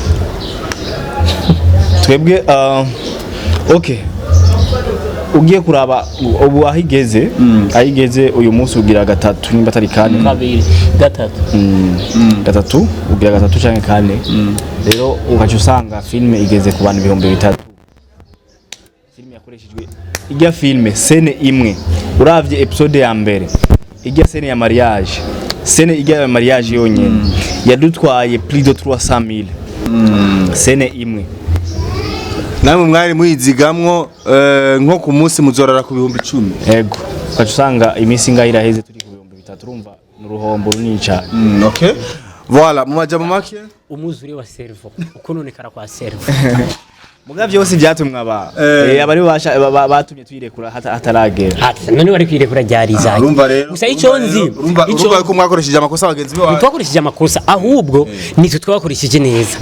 [SPEAKER 2] Twebwe okay, ugiye kuraba ubu aho igeze uyu munsi, ugira gatatu nimba atari kane.
[SPEAKER 4] Kabiri, gatatu.
[SPEAKER 2] Gatatu, ugira gatatu canke kane. Rero ugaca usanga filme igeze ku bantu 3000. Filme yakoreshejwe, ijya filme scène imwe, uravye episode ya mbere, ijya scène ya mariage, scène ijya ya mariage yonyene yadutwaye plus de 300 000, scène imwe.
[SPEAKER 1] Namwe mwari muyizigamwo nko ku munsi muzorara ku 10,000?
[SPEAKER 2] Ego, ugaca usanga iminsi ingahe iraheze turi ku 3000. Urumva ni uruhombo runini cyane.
[SPEAKER 1] Okay, voilà, mu majambo make.
[SPEAKER 4] Umwuzure wa cerveau, ukononekara kwa cerveau.
[SPEAKER 2] Muga byose byatumwe aba abari batumye tuyirekura hataragera.
[SPEAKER 3] Ati, none wari kwirekura ryari Isaac?
[SPEAKER 1] Urumva rero,
[SPEAKER 3] Gusa icyo nzi,
[SPEAKER 1] urumva
[SPEAKER 3] icyo
[SPEAKER 1] ko mwakoresheje amakosa bagenzi bawe.
[SPEAKER 3] Twakoresheje amakosa, ahubwo nitwe twakoresheje neza,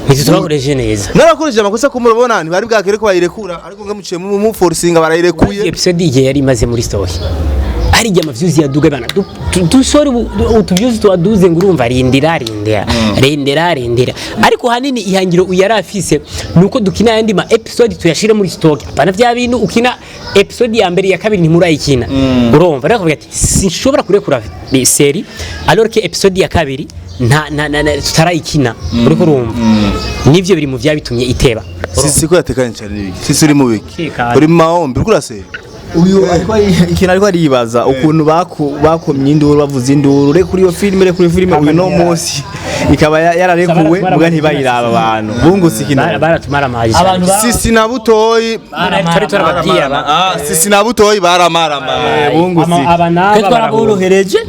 [SPEAKER 3] nitwe twakoresheje neza.
[SPEAKER 1] Mwarakoresheje amakosa ko murabona ntibari bwakere ko bayirekura, ariko ngo muciye mu forcinga barayirekuye.
[SPEAKER 3] Episode igihe yari imaze muri story, hari igihe amavyuzi yaduga bana dusore utuvyuzi twaduze, ngo urumva rindira, rindira, rindira, rindira. Ariko hanini ihangiro yari afise nuko dukina ayandi ma episode tuyashire muri stock, apana vya bintu ukina episode ya mbere, ya kabiri ntimurayikina. Urumva rero akavuga ati sinshobora kurekura série alors que episode ya kabiri nta na, na, na, tutarayikina. Uriko urumva nivyo biri mu vyabitumye iteba.
[SPEAKER 1] Sisi ko yatekanye cyane n'ibiki? Sisi uri mu biki?
[SPEAKER 3] Tekanye.
[SPEAKER 1] Uri mu mahombi, uriko uraseka.
[SPEAKER 2] Uyu ariko ikintu ariko aribaza ukuntu bakomye induru, bavuze induru, rekura iyo filime, rekura iyo filime, uyu no munsi ikaba yararekuwe, muga ntibayiraba, abantu bungutse ikintu.
[SPEAKER 3] Baratumara amazi.
[SPEAKER 4] Abantu
[SPEAKER 1] Sisi na Butoyi
[SPEAKER 3] twari turababwiye aba.
[SPEAKER 1] Ah, Sisi na Butoyi baramarama.
[SPEAKER 2] Bungutse.
[SPEAKER 3] Aba n'aba
[SPEAKER 4] Twe twaraborohereje,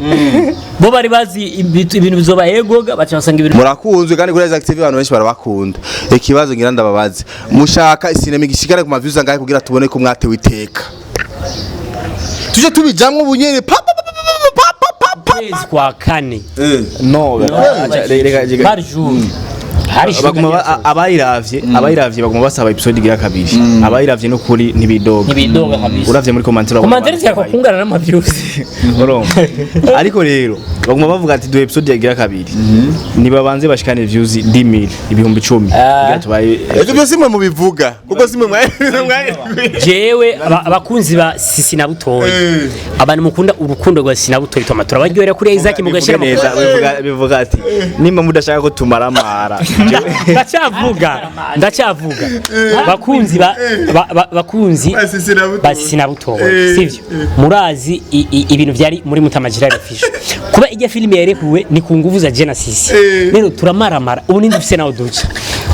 [SPEAKER 4] bo bari bazi ibintu bizoba egoga, baca basanga ibintu.
[SPEAKER 1] Murakunzwe kandi kuri Isaac TV abantu benshi barabakunda. Ikibazo ngira ndababaze, mushaka isinema igishikare ku ma views angahe kugira tubone ko mwatewe iteka, tuje tubijamwo ubunyene pa pa pa pa pa pa pa pa?
[SPEAKER 3] Kwezi kwa kane.
[SPEAKER 2] No, reka.
[SPEAKER 4] Par jour.
[SPEAKER 3] Hari
[SPEAKER 2] Baguma abayiravye baguma basaba episode igira kabiri. Abayiravye no kuri ntibidoga.
[SPEAKER 4] Ntibidoga kabisa.
[SPEAKER 2] Uravye muri commentaire urabona.
[SPEAKER 4] Commentaire zikakungana n'ama views.
[SPEAKER 2] Urumva, ariko rero baguma bavuga ati duhe episode yagira kabiri, nibabanze bashikane views 10,000, 10,000, kugira tubaye.
[SPEAKER 1] Ibyo byose simwe mubivuga kuko simwe mwari.
[SPEAKER 3] Jewe abakunzi ba Sisi na Butoyi, abantu mukunda urukundo rwa Sisi na Butoyi, toma turabaryohera kuri Isaac mugashira.
[SPEAKER 2] Bivuge neza, bivuga ati nimba mudashaka ko tumaramara.
[SPEAKER 3] Ndacyavuga, ndacyavuga, bakunzi ba bakunzi
[SPEAKER 1] Ba Sisi na Butoyi.
[SPEAKER 3] ba Sisi na Butoyi, sivyo? Murazi ibintu byari muri Mutamajira Official, kuba ijya filime yarekuwe ni ku nguvu za Genesis. Rero turamaramara ubu nindi dufise naho duca,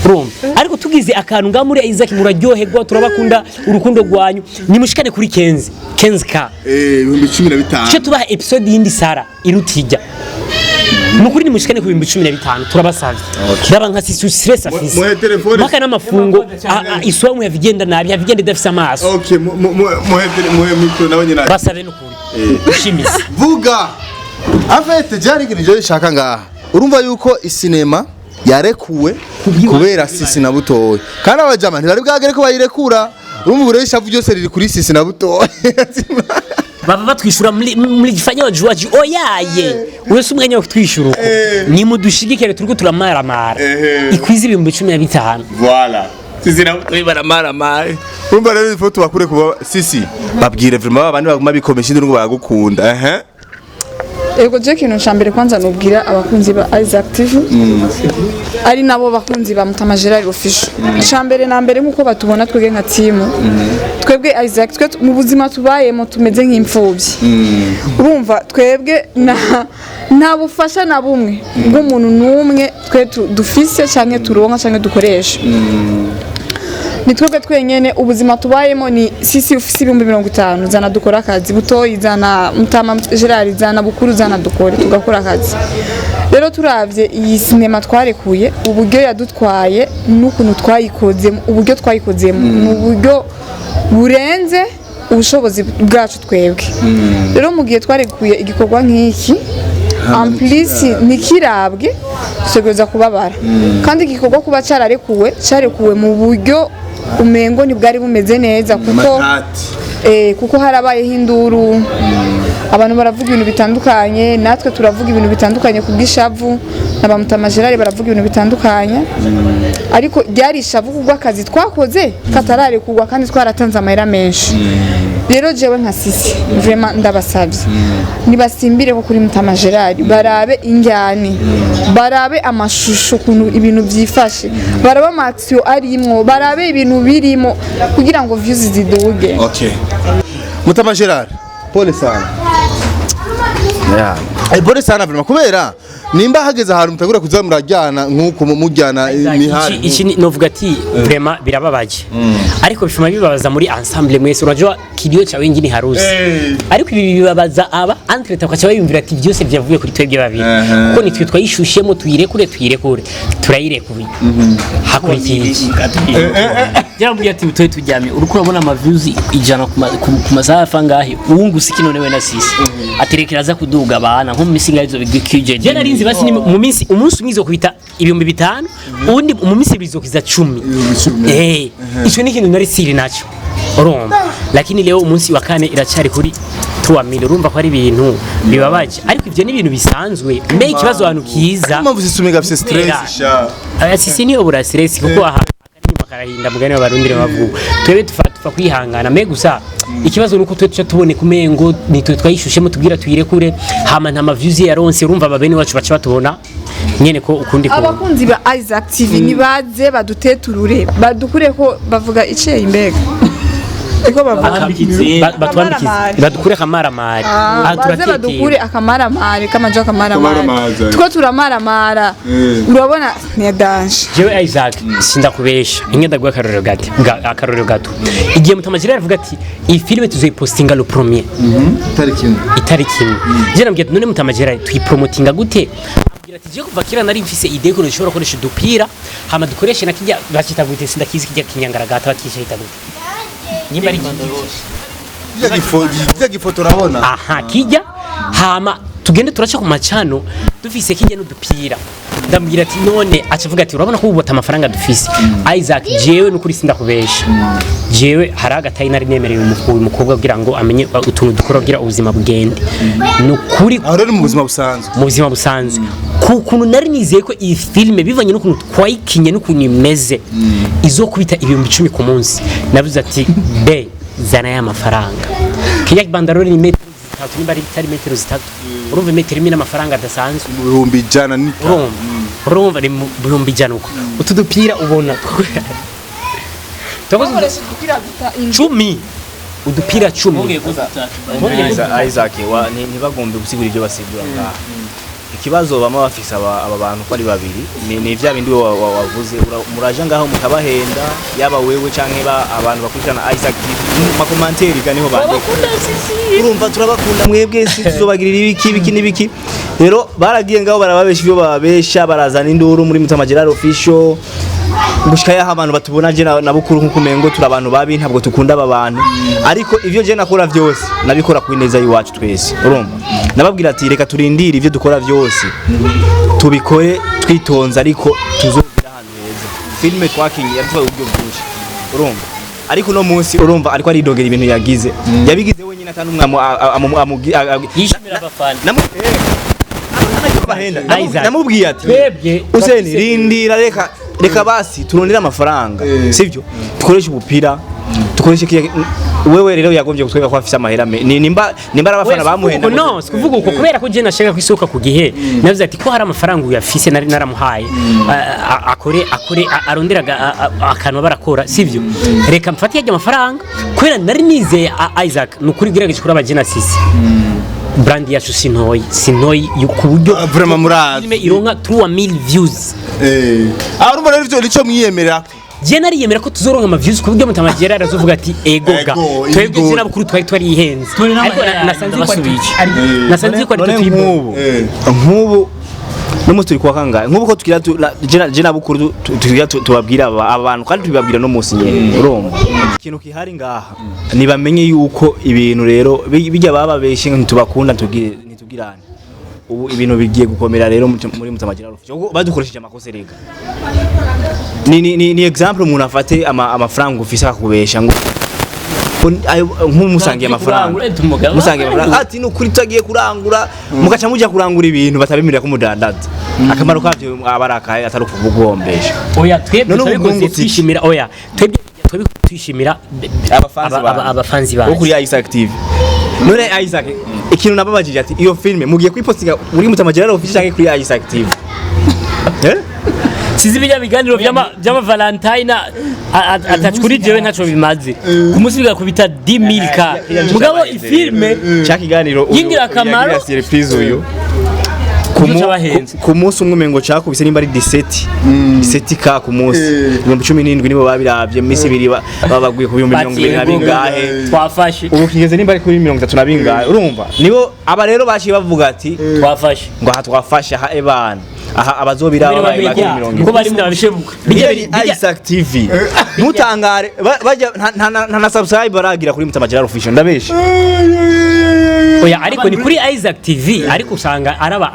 [SPEAKER 3] urumva? Ariko tugize akantu nga muri Isaac muraryoherwa, turabakunda urukundo rwanyu. Nimushikane kuri 15 15K.
[SPEAKER 1] 15,000.
[SPEAKER 3] Cyo tubaha episode yindi sara irutijya nukuri. Nimushikane ku 15,000, turabasavye. Raba nka Sisi stress afise.
[SPEAKER 1] Muhe telefone.
[SPEAKER 3] Maka n'amafungo iswamu yavigenda nabi, yavigenda idafise amaso.
[SPEAKER 1] Okay, muhe micro nawe nyina.
[SPEAKER 3] Basabe nukuri ushimise.
[SPEAKER 1] Vuga. En fait jari ikintu je nshaka ngaha, urumva yuko isinema yarekuwe kubera Sisi na Butoyi, kandi abajama ntibari bwagere ko bayirekura. Urumva ubu rero ishavu ryose riri kuri Sisi na Butoyi.
[SPEAKER 3] Baba batwishura muri gifanya wajuwaji oyaye, uyo si umwanya wo kutwishura uko. Nimudushigikire, turiko turamaramara, ikwiza 15,000.
[SPEAKER 1] Voilà, Sisi na Butoyi baramaramaye. Urumva rero ifo tubakure kuba Sisi babwire vraiment abandi baguma bikomesha induru ngo baragukunda ehe.
[SPEAKER 5] Ego, je ikintu ca mbere kwanza nubwira abakunzi ba Isaac TV, ari nabo bakunzi ba Mutama Gerard Official, ca mbere na mbere nkuko batubona twebwe nka team, twebwe Isaac, twe mu buzima tubayemo tumeze nk'imfubyi. Urumva twebwe nta bufasha na bumwe bw'umuntu n'umwe twe dufise canke turonka canke dukoresha. Ni twebwe twenyene ubuzima tubayemo. Ni Sisi ufise 50,000, zana dukora akazi, Butoyi zana, Mutama Gerard zana, Bukuru zana, dukore, tugakora akazi. Rero turavye iyi sinema twarekuye, uburyo yadutwaye n'ukuntu twayikozemo, uburyo twayikozemo ni uburyo burenze ubushobozi bwacu twebwe. Rero mu gihe twarekuye igikorwa nk'iki, en plus ntikirabwe, dutegereza kubabara. Kandi igikorwa kuba cyararekuwe, cyarekuwe mu buryo umengo ntibwari bumeze neza, kuko kuko harabayeho induru, abantu baravuga ibintu bitandukanye, natwe turavuga ibintu bitandukanye ku bw'ishavu, na ba Mutama Gerard baravuga ibintu bitandukanye. Ariko ryari ishavu kubw'akazi twakoze katararekurwa kandi twaratanze amahera menshi. Rero jewe nka Sisi, vraiment ndabasabye, nibasimbire ko kuri Mutama Gerard barabe injyane, barabe amashusho ukuntu ibintu byifashe, barabe ama action arimwo, barabe ibintu birimo kugira ngo views ziduge.
[SPEAKER 1] Okay. Mutama Gerard, pole sana.
[SPEAKER 2] Yeah.
[SPEAKER 1] Pole sana vraiment kubera Nimba hageze ahantu mutagura kuza murajyana nk'uko mujyana imihari.
[SPEAKER 3] Iki novuga ati vraiment birababaje, ariko bifuma bibabaza muri ensemble mwese. Unajua kilio cha wengi ni harusi, ariko ibi bibabaza aba entre takacha bayumvira ati byose byavuye kuri twebwe babiri, kuko nitwe twayishushemo. Tuyirekure, tuyirekure, turayirekuye, hakurikiye iki?
[SPEAKER 4] Yarambwiye ati twe turyamye, uriko urabona ama views 100 ku masaha angahe, wunguse iki? None we na sisi aterekera aza kuduga abana nko mu minsi ngaho izo bigikije.
[SPEAKER 3] Je narinzi basi ni mu minsi, umunsi umwe izokwita 5000, uwundi mu minsi 2 izokwiza 10. Ico ni ikintu nari siri naco, urumva? Lakini leo umunsi wa kane iracyari kuri 3000. Urumva ko ari ibintu bibabaje, ariko ivyo ni ibintu bisanzwe. Mais ikibazo ahantu kiza
[SPEAKER 1] Impamvu zisumiga afise stress sha.
[SPEAKER 3] Aya sisi niyo bura stress, kuko aha akanyuma karahinda, mugani w'abarundi bavuga. Twebwe tufa kwihangana, mais gusa ikibazo nuko twe tuca tubone kumengo nitwe twayishushemo, tubwira tuyirekure, hama nta ma views yaronse. Urumva ababene wacu baca batubona nyene ko ukundi kuntu.
[SPEAKER 5] Abakunzi ba Isaac TV nibaze baduteturure, badukure ko bavuga iceye imbega iko bavuga.
[SPEAKER 3] Batwambikize.
[SPEAKER 5] Akamaramari.
[SPEAKER 3] Badukure akamaramari.
[SPEAKER 5] Ah,
[SPEAKER 3] Ah,
[SPEAKER 5] baze
[SPEAKER 3] turatekera.
[SPEAKER 5] badukure akamaramari kamajo, akamaramari.
[SPEAKER 1] Akamaramari.
[SPEAKER 5] Two turamaramara, urabona ni danger.
[SPEAKER 3] Jewe Isaac sindakubesha, inge ndaguha akarorero gato, akarorero gato. Igihe Mutamajira aravuga ati iyi filime tuzoyipostinga le premier
[SPEAKER 1] Tariki imwe.
[SPEAKER 3] Itariki imwe, je nambwiye ati none Mutamajira tuyipromotinga gute? Ambwira ati je kuva kera nari mfise idée ko dushobora gukoresha udupira, hama dukoreshe na kijya bakita gute, sindakizi, kijya kinyangaragata bakisha gute, nimba ari
[SPEAKER 1] Kijya gifoto urabona.
[SPEAKER 3] Aha kijya, hama tugende turaca ku macano dufise kijya n'udupira. Ndambwira ati none, acavuga ati urabona ko ubu ata amafaranga dufise. Isaac, jewe nukuri sindakubesha, jewe hari agatayi nari nemereye uyu mukobwa kugira ngo amenye utuntu dukora kugira ubuzima bugende, nukuri.
[SPEAKER 1] Aho rero ni mu buzima busanzwe.
[SPEAKER 3] Mu buzima busanzwe, ku kuntu nari nizeye ko iyi filime, bivanye n'ukuntu twayikinye n'ukuntu imeze, izokubita 10,000 ku munsi, navuze ati be zana ya mafaranga. Kijya banderole ni metero 3, nimba ari itari metero 3, urumva metero imwe n'amafaranga adasanzwe.
[SPEAKER 1] Mu 105,000.
[SPEAKER 3] Urumva ni mu 100,000 uko utu dupira ubona twakoze
[SPEAKER 5] Bakoresha udupira duta indwi.
[SPEAKER 3] 10, udupira 10.
[SPEAKER 2] Isaac ntibagombe gusigura ibyo basigura ngaha. Ikibazo bama bafise aba bantu ko ari babiri ni vya bindi wavuze, muraja ngaho mukabahenda, yaba wewe canke abantu bakurikirana Isaac TV, mu ma commentaires ga niho bandika, urumva turabakunda mwebwe, si tuzobagirira ibiki ibiki n'ibiki. Rero baragiye ngaho barababesha ibyo bababesha, barazana induru muri Mutama Gerard Official, gushika yaho abantu batubona je na Bukuru nkuko umengo turi abantu babi, ntabwo tukunda aba bantu. Ariko ivyo je nakora vyose nabikora ku neza y'iwacu twese. Urumva nababwira ati reka turindire, ivyo dukora vyose tubikore twitonze, ariko tuzogira ahantu heza. Filime twakinye yatwaye uburyo bwinshi, urumva? Ariko uno munsi urumva ariko aridogera ibintu yagize, yabigize wenyine atari umwe
[SPEAKER 4] Yishimira abafana.
[SPEAKER 3] Isaac.
[SPEAKER 2] Namubwiye ati
[SPEAKER 3] Twebwe
[SPEAKER 2] Useni, rindira, reka basi turondere amafaranga, sivyo? Dukoreshe ubupira, dukoreshe wewe rero yagombye kutwereka ko afise amahera nimba ari abafana bamuhenda.
[SPEAKER 3] No sikuvuga uko, kubera ko je nashaka kwisohoka ku gihe. Navuze ati ko hari amafaranga uyafise nari naramuhaye, akore arondera akantu barakora, sivyo? Reka mfate yajya amafaranga, kubera nari nizeye Isaac nukuri gerageje kuri abajena sisi brand yacu sintoyi, sintoyi ku buryo
[SPEAKER 1] Ah, vraiment murazi.
[SPEAKER 3] filime ironka 3000 views.
[SPEAKER 1] Aho urumva rero ivyo nico mwiyemera.
[SPEAKER 3] Je nariyemera ko tuzoronka ama views ku buryo Mutama Gerard azovuga ati ego ga.
[SPEAKER 1] Ego,
[SPEAKER 3] Twebwe
[SPEAKER 1] ego.
[SPEAKER 3] je n'abakuru twari twarihenze,
[SPEAKER 4] Turi
[SPEAKER 3] ariko
[SPEAKER 4] n'amahera
[SPEAKER 3] nasanze ko ari
[SPEAKER 4] ndabasubije.
[SPEAKER 3] nasanze ko ari
[SPEAKER 2] None
[SPEAKER 3] twe
[SPEAKER 2] nk'ubu nk'ubu n'umunsi turi kuwa kangahe? Nk'ubu ko tugira je na Bukuru tugira tubabwira aba bantu, kandi tubibabwira no munsi nyene. Urumva ikintu kihari ngaha, nibamenye yuko ibintu rero bijya bababeshe ntitubakunda, ntitugirane. Ubu ibintu bigiye gukomera rero muri Mutama Gerard Official, kuko badukoresheje amakosa. Rega ni example, umuntu afate amafaranga ufise akakubesha ngo nk'umusangiye amafaranga,
[SPEAKER 4] Kurangura,
[SPEAKER 2] musangiye amafaranga, ati ni ukuri tutagiye kurangura, mugaca mujya kurangura ibintu batabemerera ko mudandaza. Akamaro kavyo aba ari akahe atari ukuguhombesha?
[SPEAKER 3] Oya, twebwe
[SPEAKER 2] None ubu
[SPEAKER 3] twabikoze
[SPEAKER 2] mwungutse iki?
[SPEAKER 3] twishimira, oya, twebwe twabikoze twishimira
[SPEAKER 2] Abafanzi banyu.
[SPEAKER 3] abafanzi
[SPEAKER 2] Wo kuri
[SPEAKER 3] bacu.
[SPEAKER 2] Isaac TV. None Isaac, ikintu nababajije ati iyo filme mugiye kuyipostinga muri Mutama Gerard Official canke kuri Isaac TV? Eh?
[SPEAKER 4] Sizi bijya biganiro by'ama Valentine atacu kuri jewe ntaco bimaze ku munsi bigakubita 10000 ka, mugabo ifilme
[SPEAKER 2] Cya kiganiro uyu
[SPEAKER 4] y'ingirakamaro.
[SPEAKER 2] yagira surprise uyu.
[SPEAKER 4] Nicyo cabahenze.
[SPEAKER 2] Ku munsi umwe umengo cakubise nimba ari 17 k ku munsi, 17,000 nibo babiravye mu minsi ibiri, babaguye ku 20,000 na bingahe.
[SPEAKER 4] Twafashe.
[SPEAKER 2] Ubu kigeze nimba ari kuri 30 na bingahe. Urumva nibo aba rero baciye bavuga ati
[SPEAKER 4] Twafashe.
[SPEAKER 2] ngo aha twafashe, aha ebana, aha abazobiraba babaye bake mirongo
[SPEAKER 4] Kuko bari mu bishebuka.
[SPEAKER 2] Bijya Isaac TV, ntutangare bajya nta na subscribe baragira kuri Mutama Gerard Official, ndabeshe?
[SPEAKER 3] Oya, ariko ni kuri Isaac TV, ariko usanga araba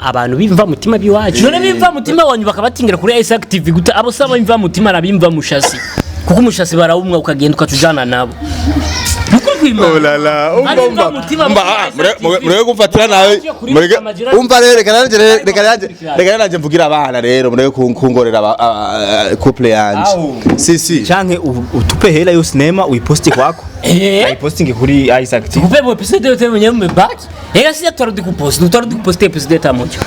[SPEAKER 3] abantu bimva mutima biwacu.
[SPEAKER 4] None bimva mutima wanyu bakabatingira kuri Isaac TV guta abo saba bimva mutima nabimva mushasi, kuko umushasi barawumwa ukagenda ukatujana nabo. Nukuri kwimana.
[SPEAKER 1] Oh la la, umva.
[SPEAKER 4] Ari
[SPEAKER 1] Umva.
[SPEAKER 4] mutima
[SPEAKER 1] Umva,
[SPEAKER 4] muri
[SPEAKER 1] ah,
[SPEAKER 4] Isaac TV.
[SPEAKER 1] mureke kumfatira nawe.
[SPEAKER 4] Kuri
[SPEAKER 1] Mureke.
[SPEAKER 4] Mutama Gerard.
[SPEAKER 1] Umva rero, reka nanje mvugira abana rero, mureke kungorera couple yanje.
[SPEAKER 2] Au.
[SPEAKER 1] Si si.
[SPEAKER 2] Canke utupe hela yo sinema uyiposti kwako, ayipostinge kuri Isaac TV.
[SPEAKER 4] Tukupe episode yote mwenyewe mmebaki. Ega sisi tutarudi kupost, tutarudi kupost episode hata moja.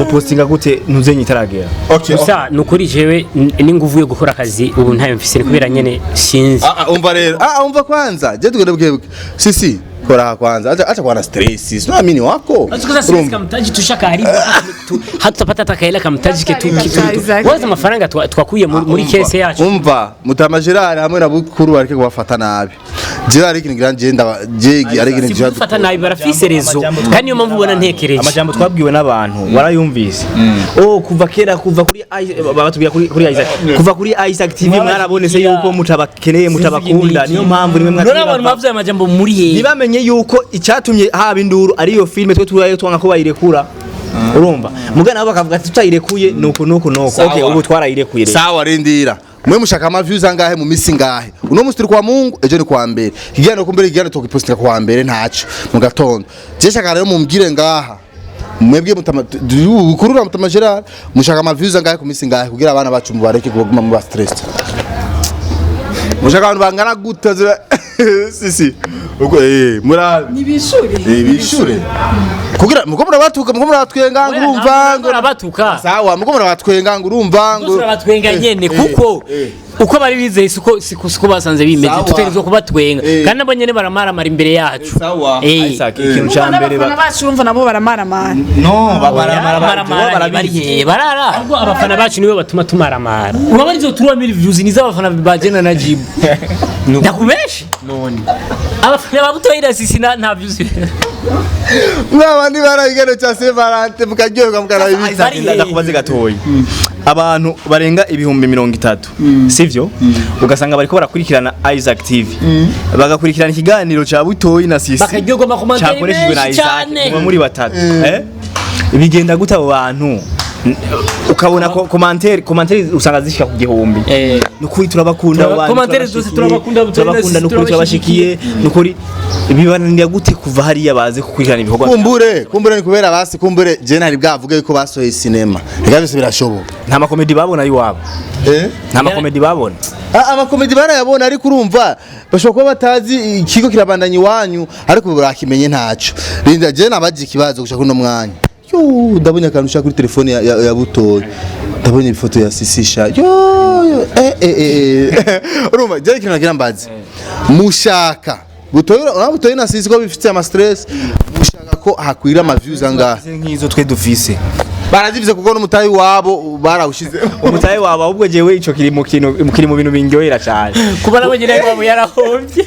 [SPEAKER 2] Upostinga gute ntuzenye itaragera?
[SPEAKER 1] Okay.
[SPEAKER 3] Gusa nukuri jewe n'inguvu yo gukora akazi ubu ntayo mfise, ni kubera nyene sinzi.
[SPEAKER 1] Ah, ah, umva rero. Ah, umva kwanza. Je tugende buke. Si si. Kora aha kwanza. Acha kwa na stress. Sio amini wako.
[SPEAKER 4] Sasa sisi kamtaji tushakaribu
[SPEAKER 3] Hatutapata hata kaela kamtaji ketu
[SPEAKER 5] Hatari
[SPEAKER 3] kitu.
[SPEAKER 5] Isaac.
[SPEAKER 3] Waza amafaranga twakuye muri
[SPEAKER 1] Umva,
[SPEAKER 3] kese yacu.
[SPEAKER 1] Umva, Mutama Gerard hamwe na Bukuru bareke kubafata nabi. Gerard ikintu ngira nje ndaba je ari ikintu
[SPEAKER 3] Si kudufata nabi, barafise rezo kandi niyo mpamvu ubona ntekereje.
[SPEAKER 2] Amajambo twabwiwe n'abantu warayumvise. Oh, kuva kera, kuva kuri batubwira kuri Isaac, kuva kuri Isaac TV mwarabonese yuko mutabakeneye, mutabakunda, niyo mpamvu nimwe
[SPEAKER 4] None abantu
[SPEAKER 2] mwatumye
[SPEAKER 4] bavuze amajambo muri he?
[SPEAKER 2] ntibamenye yuko icyatumye haba induru ari iyo filime twe turayo twanga ko bayirekura. Urumva muga nabo bakavuga ati tutayirekuye nuko nuko nuko.
[SPEAKER 1] Sawa.
[SPEAKER 2] Okay, ubu twarayirekuye rero.
[SPEAKER 1] Sawa, rindira. Mwe mushaka ama views angahe mu misi ngahe? Uno musi turi kwa Mungu, ejo ni kwa mbere. Ikiganiro kumbere ikiganiro tukipostinga kwa mbere ntaco mu gatondo. Je shaka rero mumbwire ngaha. Mwebwe Mutama Bukuru na Mutama Gerard mushaka ama views angahe ku misi ngahe kugira abana bacu mubareke kuguma mu ba stress? Mushaka abantu bangana gute si si. Ubwo mura
[SPEAKER 5] Nibishure.
[SPEAKER 1] Bishure. Kugira muko murabatuka, muko murabatwenga ngo urumva ngo
[SPEAKER 4] Batuka.
[SPEAKER 1] Sawa, muko murabatwenga ngo urumva ngo
[SPEAKER 4] Turabatwenga nyene kuko uko bari bizeye siko basanze bimeze.
[SPEAKER 1] Sawa.
[SPEAKER 4] Tutegerezwa kubatwenga kandi nabo nyene baramaramara imbere yacu.
[SPEAKER 1] Sawa.
[SPEAKER 2] Isaac, ikintu cya mbere
[SPEAKER 5] N'abafana bacu urumva nabo baramaramara.
[SPEAKER 2] No, babaramara.
[SPEAKER 4] Bamaramara bari he barara.
[SPEAKER 3] Ahubwo abafana bacu nibo batuma tumaramara.
[SPEAKER 4] Urabona izo 3000 views ni z'abafana ba Jena na Jibu. Ndakubesha
[SPEAKER 3] None.
[SPEAKER 4] Abafana ba Butoyi sisi nta views.
[SPEAKER 1] Mwabandi barabigano cya Saint Valentin mukaryoherwa mukarabibitsa.
[SPEAKER 2] Isaac, ndakubaze gatoyi, abantu barenga 30,000, sivyo? Ugasanga bariko barakurikirana Isaac TV, bagakurikirana ikiganiro ca Butoyi na Sisi
[SPEAKER 4] Bakaryoherwa ama commentaires
[SPEAKER 2] cyakoreshejwe na
[SPEAKER 4] menshi
[SPEAKER 2] Isaac,
[SPEAKER 4] cyane.
[SPEAKER 2] muba muri batatu, bigenda gute abo bantu? Ukabona commentaire usanga zishika ku 1000. Nukuri turabakunda abo bantu.
[SPEAKER 4] Commentaire zose turabakunda, Butoyi na
[SPEAKER 2] turabakunda
[SPEAKER 4] Sisi.
[SPEAKER 2] Nukuri turabashikiye, nukuri bibananira gute kuva hariya baze gukurikirana ibikorwa?
[SPEAKER 1] Kumbure ni kubera basi kumbure je ntari bwavuge yuko basohoye sinema. Reka byose birashoboka.
[SPEAKER 2] Nta makomedi babona iwabo?
[SPEAKER 1] Eh?
[SPEAKER 2] Nta makomedi babona?
[SPEAKER 1] Ah, amakomedi barayabona, ariko urumva bashobora kuba batazi ikigo kirabandanya iwanyu, ariko barakimenye ntaco. Rinda je nabaje ikibazo gushaka uno mwanya. Yo, ndabonye akantu ushaka kuri telefone ya Butoyi. Ndabonye ifoto ya Sisisha. Yo, yo, eh. Urumva je ikintu nagira mbaze. Mushaka Butoyi, urabona Butoyi na Sisi ko bifite ama stress, mushaka ko hakwira ama views angahe?
[SPEAKER 2] Nk'izo twe dufise.
[SPEAKER 1] Barazivise kuko n'umutayi wabo barawushize.
[SPEAKER 2] Umutahe wawe ahubwo jewe ico kiri mu kintu kiri mu bintu bingoyera cyane.
[SPEAKER 4] Kuba nabo nyene wabo yarahombye.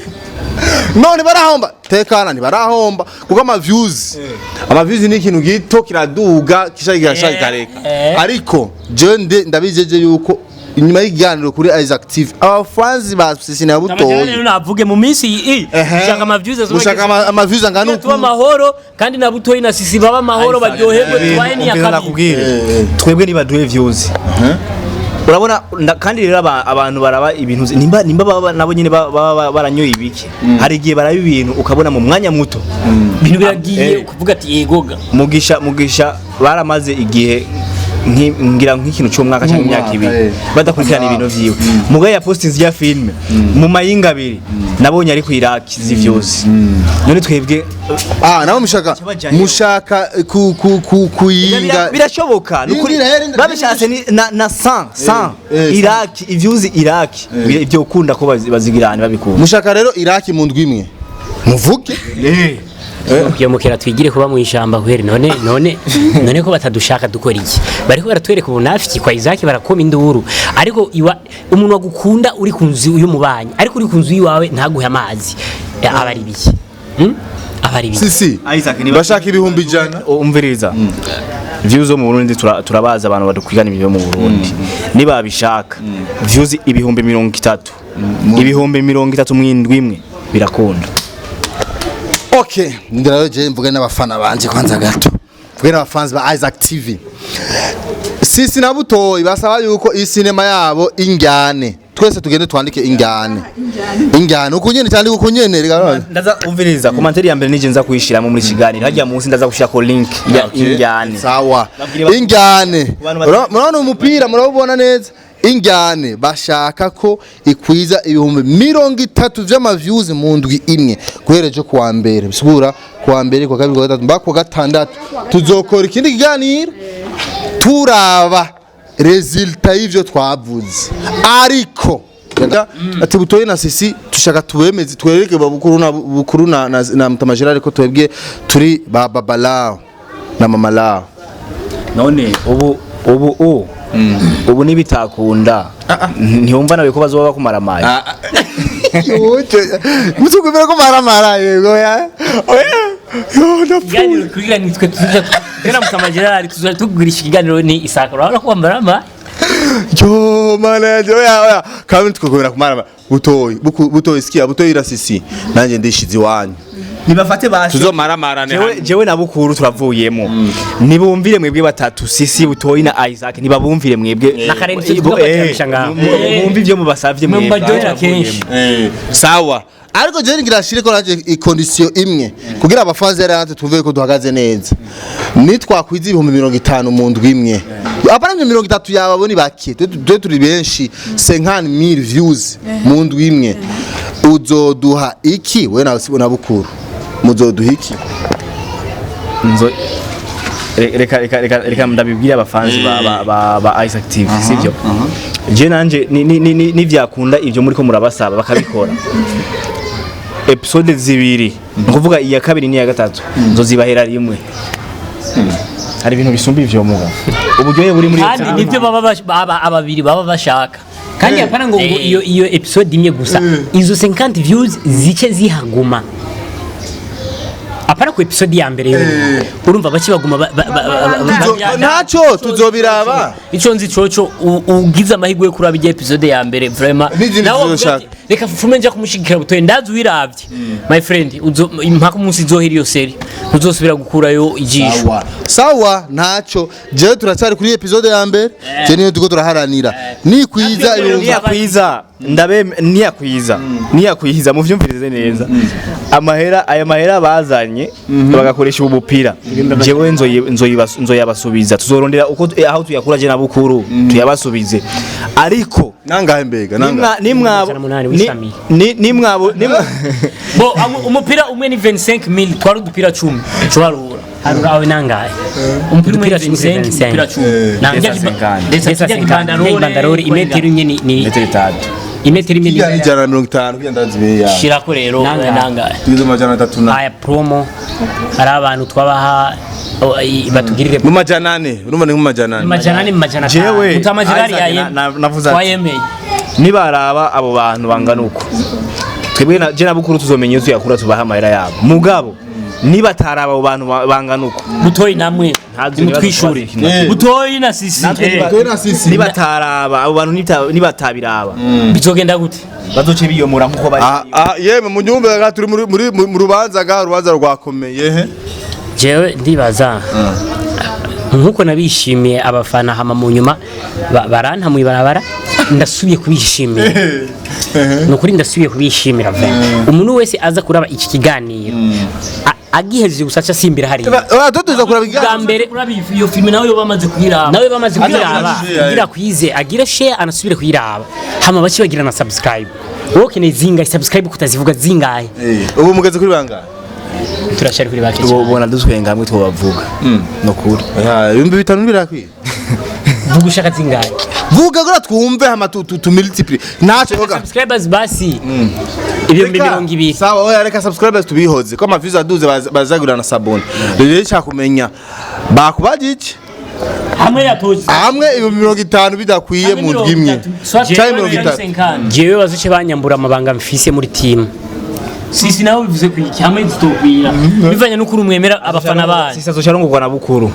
[SPEAKER 1] None barahomba, tekana, ntibarahomba kuko ama views ni ikintu gito kiraduga kisha kirasha kikareka. Ariko je ndabijeje yuko inyuma y'ikiganiro kuri Isaac TV aba fans ba Sisi na
[SPEAKER 4] Amajana rero
[SPEAKER 1] Butoyi
[SPEAKER 4] navuge mu minsi iyi
[SPEAKER 1] Ehe.
[SPEAKER 4] ushaka ama views.
[SPEAKER 1] Mushaka ama views angana
[SPEAKER 4] tuba
[SPEAKER 1] uku?
[SPEAKER 4] amahoro kandi na Butoyi na Sisi baba amahoro, baryoherwe, tubahe n'iya
[SPEAKER 2] Umvira,
[SPEAKER 4] kabiri.
[SPEAKER 2] nakubwire, twebwe nibaduhe views. Urabona kandi rero abantu baraba ibintu nimba baba nabo nyine baba baranyoye ibiki, hari igihe baraba ibintu ukabona mu mwanya muto
[SPEAKER 4] Ibintu biragiye ukuvuga ati yegoga.
[SPEAKER 2] Mugisha baramaze igihe ngira nk'ikintu cy'umwaka cyangwa imyaka
[SPEAKER 1] Nk'umwaka,
[SPEAKER 2] 2 badakurikirana ibintu vyiwe. Mugaye ya postinze ya filme mu mayinga abiri nabonye ari ku Iraki z'ivyuzi. None twebwe
[SPEAKER 1] Ah, nabo mushaka
[SPEAKER 2] Cyabajayo.
[SPEAKER 1] mushaka ku kuyinga.
[SPEAKER 2] Birashoboka nukuri.
[SPEAKER 1] Rindira, rindira.
[SPEAKER 2] Babishatse ni na 100 100 Iraki ivyuzi Iraki ibyo ukunda ko bazigirana babikunda.
[SPEAKER 1] Mushaka rero Iraki mu ndwi imwe, muvuge.
[SPEAKER 3] Kuyomokera twigire kuba mu ishamba kweri. None ko batadushaka dukora iki? Bariko baratwereka ubunafiki kwa Isaac, barakoma induru, ariko iwa umuntu agukunda uri ku nzu y'umubanyi, ariko uri ku nzu yiwawe ntaguhe amazi. Aba ari biki? Aba ari biki?
[SPEAKER 1] Sisi
[SPEAKER 2] Isaac,
[SPEAKER 1] bashaka 100,000.
[SPEAKER 2] Umviriza, views zo mu Burundi turabaza abantu badukwigana ibyo mu Burundi, nibabishaka views 30,000, 30,000 mwindwi imwe birakunda.
[SPEAKER 1] Okay, ndirayo je mvuge n'abafana banje kwanza gato, mvuge n'abafanzi ba Isaac TV. Sisi na Butoyi basaba yuko iyi sinema yabo Injyane, twese tugende twandike Injyane, Injyane uko nyene cyandike uko nyene rega.
[SPEAKER 2] Ndaza, umviriza, commentaire ya mbere nije nza kuyishiramo muri kiganiro hajya munsi, ndaza gushirako link ya Injyane.
[SPEAKER 1] Sawa.
[SPEAKER 2] Babwire
[SPEAKER 1] Injyane.
[SPEAKER 2] Bantu
[SPEAKER 1] Murabona umupira, murabubona neza. Injyane bashaka ko ikwiza 30,000 vy'ama views mu ndwi imwe guhera ejo kuwa mbere, bisigura kuwa mbere, kuwa kabiri, kuwa gatatu, mbaka kuwa gatandatu tuzokora ikindi kiganiro turaba résultat y'ivyo twavuze. Ariko ati Butoyi na Sisi tushaka tubemeze, twereke babukuru na Bukuru na Mutama Gerard ko twebwe turi ba babalao na mama lao.
[SPEAKER 2] None ubu nibitakunda, ntiwumva nawe ko bazoba bakumaramaye?
[SPEAKER 1] Mutukubira ko maramara, yego ya, oya yo ndapfuye.
[SPEAKER 4] Ikiganiro kugira nitwe tuza tena Mutama Gerard tuza tugurisha ikiganiro ni Isaka, urabona ko bambara.
[SPEAKER 1] Yo mana yanje, oya oya, kandi tukubira kumarama. Butoyi, Butoyi, sikia Butoyi ra Sisi, nanje ndishize iwanyu.
[SPEAKER 2] Nibafate basi.
[SPEAKER 1] Tuzomaramarane.
[SPEAKER 2] Jewe na Bukuru turavuyemo. Nibumvire mwebwe batatu, Sisi, Butoyi na Isaac, nibabumvire mwebwe.
[SPEAKER 3] Na Karenzi tuvuga ko atyamisha ngaho.
[SPEAKER 2] Bumve ivyo mubasavye mwebwe.
[SPEAKER 4] Mbaryohera kenshi.
[SPEAKER 1] Sawa, ariko je ngira shire ko nanje i condition imwe kugira abafanzi yari natwe twumve ko duhagaze neza, nitwakwiza 50,000 mu ndwi imwe, apana 30 yababo ni bake, twe turi benshi, 50,000 views mu ndwi imwe, uzoduha iki we nawe na Bukuru? Muzoduha iki?
[SPEAKER 2] Nzo reka ndabibwira abafanzi ba Isaac TV, sivyo? Je nanje nivyakunda ivyo muri ko murabasaba bakabikora, episode zibiri, ni ukuvuga iya kabiri n'iya gatatu, nzozibahera rimwe. Hari ibintu bisumba ivyo muga uburyohe buri muri
[SPEAKER 4] Kandi nibyo baba ababiri baba bashaka.
[SPEAKER 3] Kandi hapana ngo iyo episode imwe gusa, izo 50 views zice zihaguma, apana ku episode ya mbere yonyine. Urumva baki baguma
[SPEAKER 1] Ntacyo tuzobiraba.
[SPEAKER 4] Ico nzi coco, ugize amahirwe yo kuraba ijya episode ya mbere vraiment,
[SPEAKER 1] N'izindi
[SPEAKER 4] nawe uvuga
[SPEAKER 1] tuzoshaka.
[SPEAKER 4] ati, reka fume nja kumushigikira Butoye, ndazi wiravye my friend, mpaka umunsi izohera iyo série ntuzosubira gukurayo ijisho.
[SPEAKER 1] Sawa sawa, ntacyo, jewe turacyari kuri episode ya mbere, je niyo turiko turaharanira nikwiza ibihumbi.
[SPEAKER 2] Niyakwiza, ndabe niyakwiza, muvyumvirize neza, amahera, aya mahera bazanye bagakoresha ubu bupira, jewe nzoyabasubiza. Tuzorondera uko aho tuyakura, je na Bukuru tuyabasubize, ariko
[SPEAKER 1] Nangahe mbega, nangahe?
[SPEAKER 2] Nimwabo
[SPEAKER 3] 800 w'isamiye.
[SPEAKER 2] nimwabo
[SPEAKER 4] Bo umupira umwe ni 25000, twari udupira 10, cuharura.
[SPEAKER 3] Harura awe nangahe?
[SPEAKER 4] Umupira umwe ni
[SPEAKER 3] Udupira 10
[SPEAKER 4] 25, umupira 10.
[SPEAKER 3] Nangahe?
[SPEAKER 2] Ndetse
[SPEAKER 3] Ndetse 50 bandarore imetero imwe ni
[SPEAKER 2] metero itatu.
[SPEAKER 3] Imetero imwe ni
[SPEAKER 1] Kijya 150 kugenda ndazibeya.
[SPEAKER 4] Shirako rero.
[SPEAKER 3] Nangahe?
[SPEAKER 4] Nangahe?
[SPEAKER 1] Tugize 300 na
[SPEAKER 3] Aya promo hari abantu twabaha batugirire.
[SPEAKER 1] Mu 400, urumva ni mu 400.
[SPEAKER 3] 400, 500.
[SPEAKER 2] Jewe
[SPEAKER 4] Mutama Gerard
[SPEAKER 2] Isaac, navuze ati,
[SPEAKER 4] twayemeye.
[SPEAKER 2] Nibaraba abo bantu bangana uko, twebwe na je na Bukuru tuzomenya iyo tuyakura tubaha amahera yabo, mugabo nibataraba abo bantu bangana uko,
[SPEAKER 4] Butoyi namwe
[SPEAKER 2] Ntazi
[SPEAKER 4] nimutwishure.
[SPEAKER 2] nibaza.
[SPEAKER 4] Butoyi na Sisi.
[SPEAKER 2] Natwe
[SPEAKER 1] Butoyi na Sisi.
[SPEAKER 2] Nibataraba abo bantu, nibatabiraba,
[SPEAKER 4] Bizogenda gute?
[SPEAKER 2] Bazoce biyomora nkuko bari.
[SPEAKER 1] Ah ah, yemwe munyumve nga turi muri mu rubanza nga urubanza rwakomeye he.
[SPEAKER 3] Jewe ndibaza nkuko nabishimiye abafana, hama mu nyuma baranta mu ibarabara, ndasubiye kubishimira, ni ukuri ndasubiye kubishimira vraiment. Umuntu wese aza kuraba iki kiganiro agihejeje gusa aca asimbira hariya.
[SPEAKER 1] Tuza kuraba
[SPEAKER 4] Bwa
[SPEAKER 1] ikiganiro.
[SPEAKER 4] mbere iyo filime nawe yo bamaze kuyiraba.
[SPEAKER 3] Nawe bamaze kuyiraba,
[SPEAKER 1] Aza
[SPEAKER 3] kugira kwize agira share, anasubire kuyiraba, hama bace bagira na subscribe. Wowe ukeneye zingahe subscribe? Kutazivuga zingahe?
[SPEAKER 1] Ubu mugeze kuri bangahe?
[SPEAKER 3] Turashari kuri bake cyane.
[SPEAKER 2] Ubona dutwenga hamwe twobavuga no kuri.
[SPEAKER 1] 5000 birakwiye.
[SPEAKER 3] Vuga ushaka zingahe.
[SPEAKER 1] Vuga gura twumve hama tu multiply ntacyo vuga.
[SPEAKER 3] Subscribers basi. 20,000.
[SPEAKER 1] Sawa, oya, reka subscribers tubihoze ko ama views aduze bazagura na sabuni. Rero nshaka kumenya bakubaje iki
[SPEAKER 4] Hamwe yatoze.
[SPEAKER 1] Hamwe 50,000 bidakwiye mu ndwi imwe canke 30.
[SPEAKER 3] Jewe bazuce banyambura amabanga mfise muri team.
[SPEAKER 4] Sisi nawe bivuze ku iki hamwe zitokwira. Bivanye n'ukuri mwemera abafana banyu.
[SPEAKER 2] Sisi azosharongorwa na Bukuru.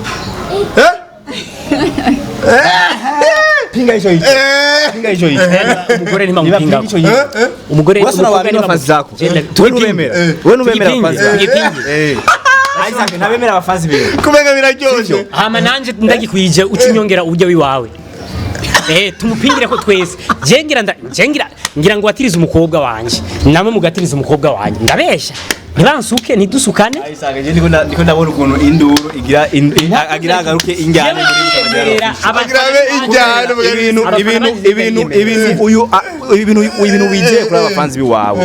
[SPEAKER 1] Eh?
[SPEAKER 2] Pinga ico ico. Pinga ico ico.
[SPEAKER 3] Umugore
[SPEAKER 2] Niba
[SPEAKER 3] ntimamupinga.
[SPEAKER 2] pinga ico ico.
[SPEAKER 3] Umugore
[SPEAKER 2] Wese
[SPEAKER 3] umukobwa
[SPEAKER 2] urabamera abafanzi zako.
[SPEAKER 3] Genda,
[SPEAKER 2] Wewe nubemera. Wewe nubemera abafanzi zako.
[SPEAKER 3] tugipinge.
[SPEAKER 2] Eh. Isaac ntabemera abafanzi biwe.
[SPEAKER 1] Kumenga biraryoshe.
[SPEAKER 3] Hama nanje ndagikwije uca unyongera ujya wiwawe. Tumupingire ko twese. Je ngira je ngira ngo watirize umukobwa wanje. Namwe mugatirize umukobwa wanje. Ndabesha. Ntibansuke, ntidusukane.
[SPEAKER 2] Isaac je ndiko ndabona ukuntu induru igira agira agaruke injyane muri
[SPEAKER 3] Yemerera
[SPEAKER 1] Agira abe injyane mu
[SPEAKER 2] ibintu ibintu ibintu ibintu uyu ibintu ibintu wizeye kuri abafanzi biwawe.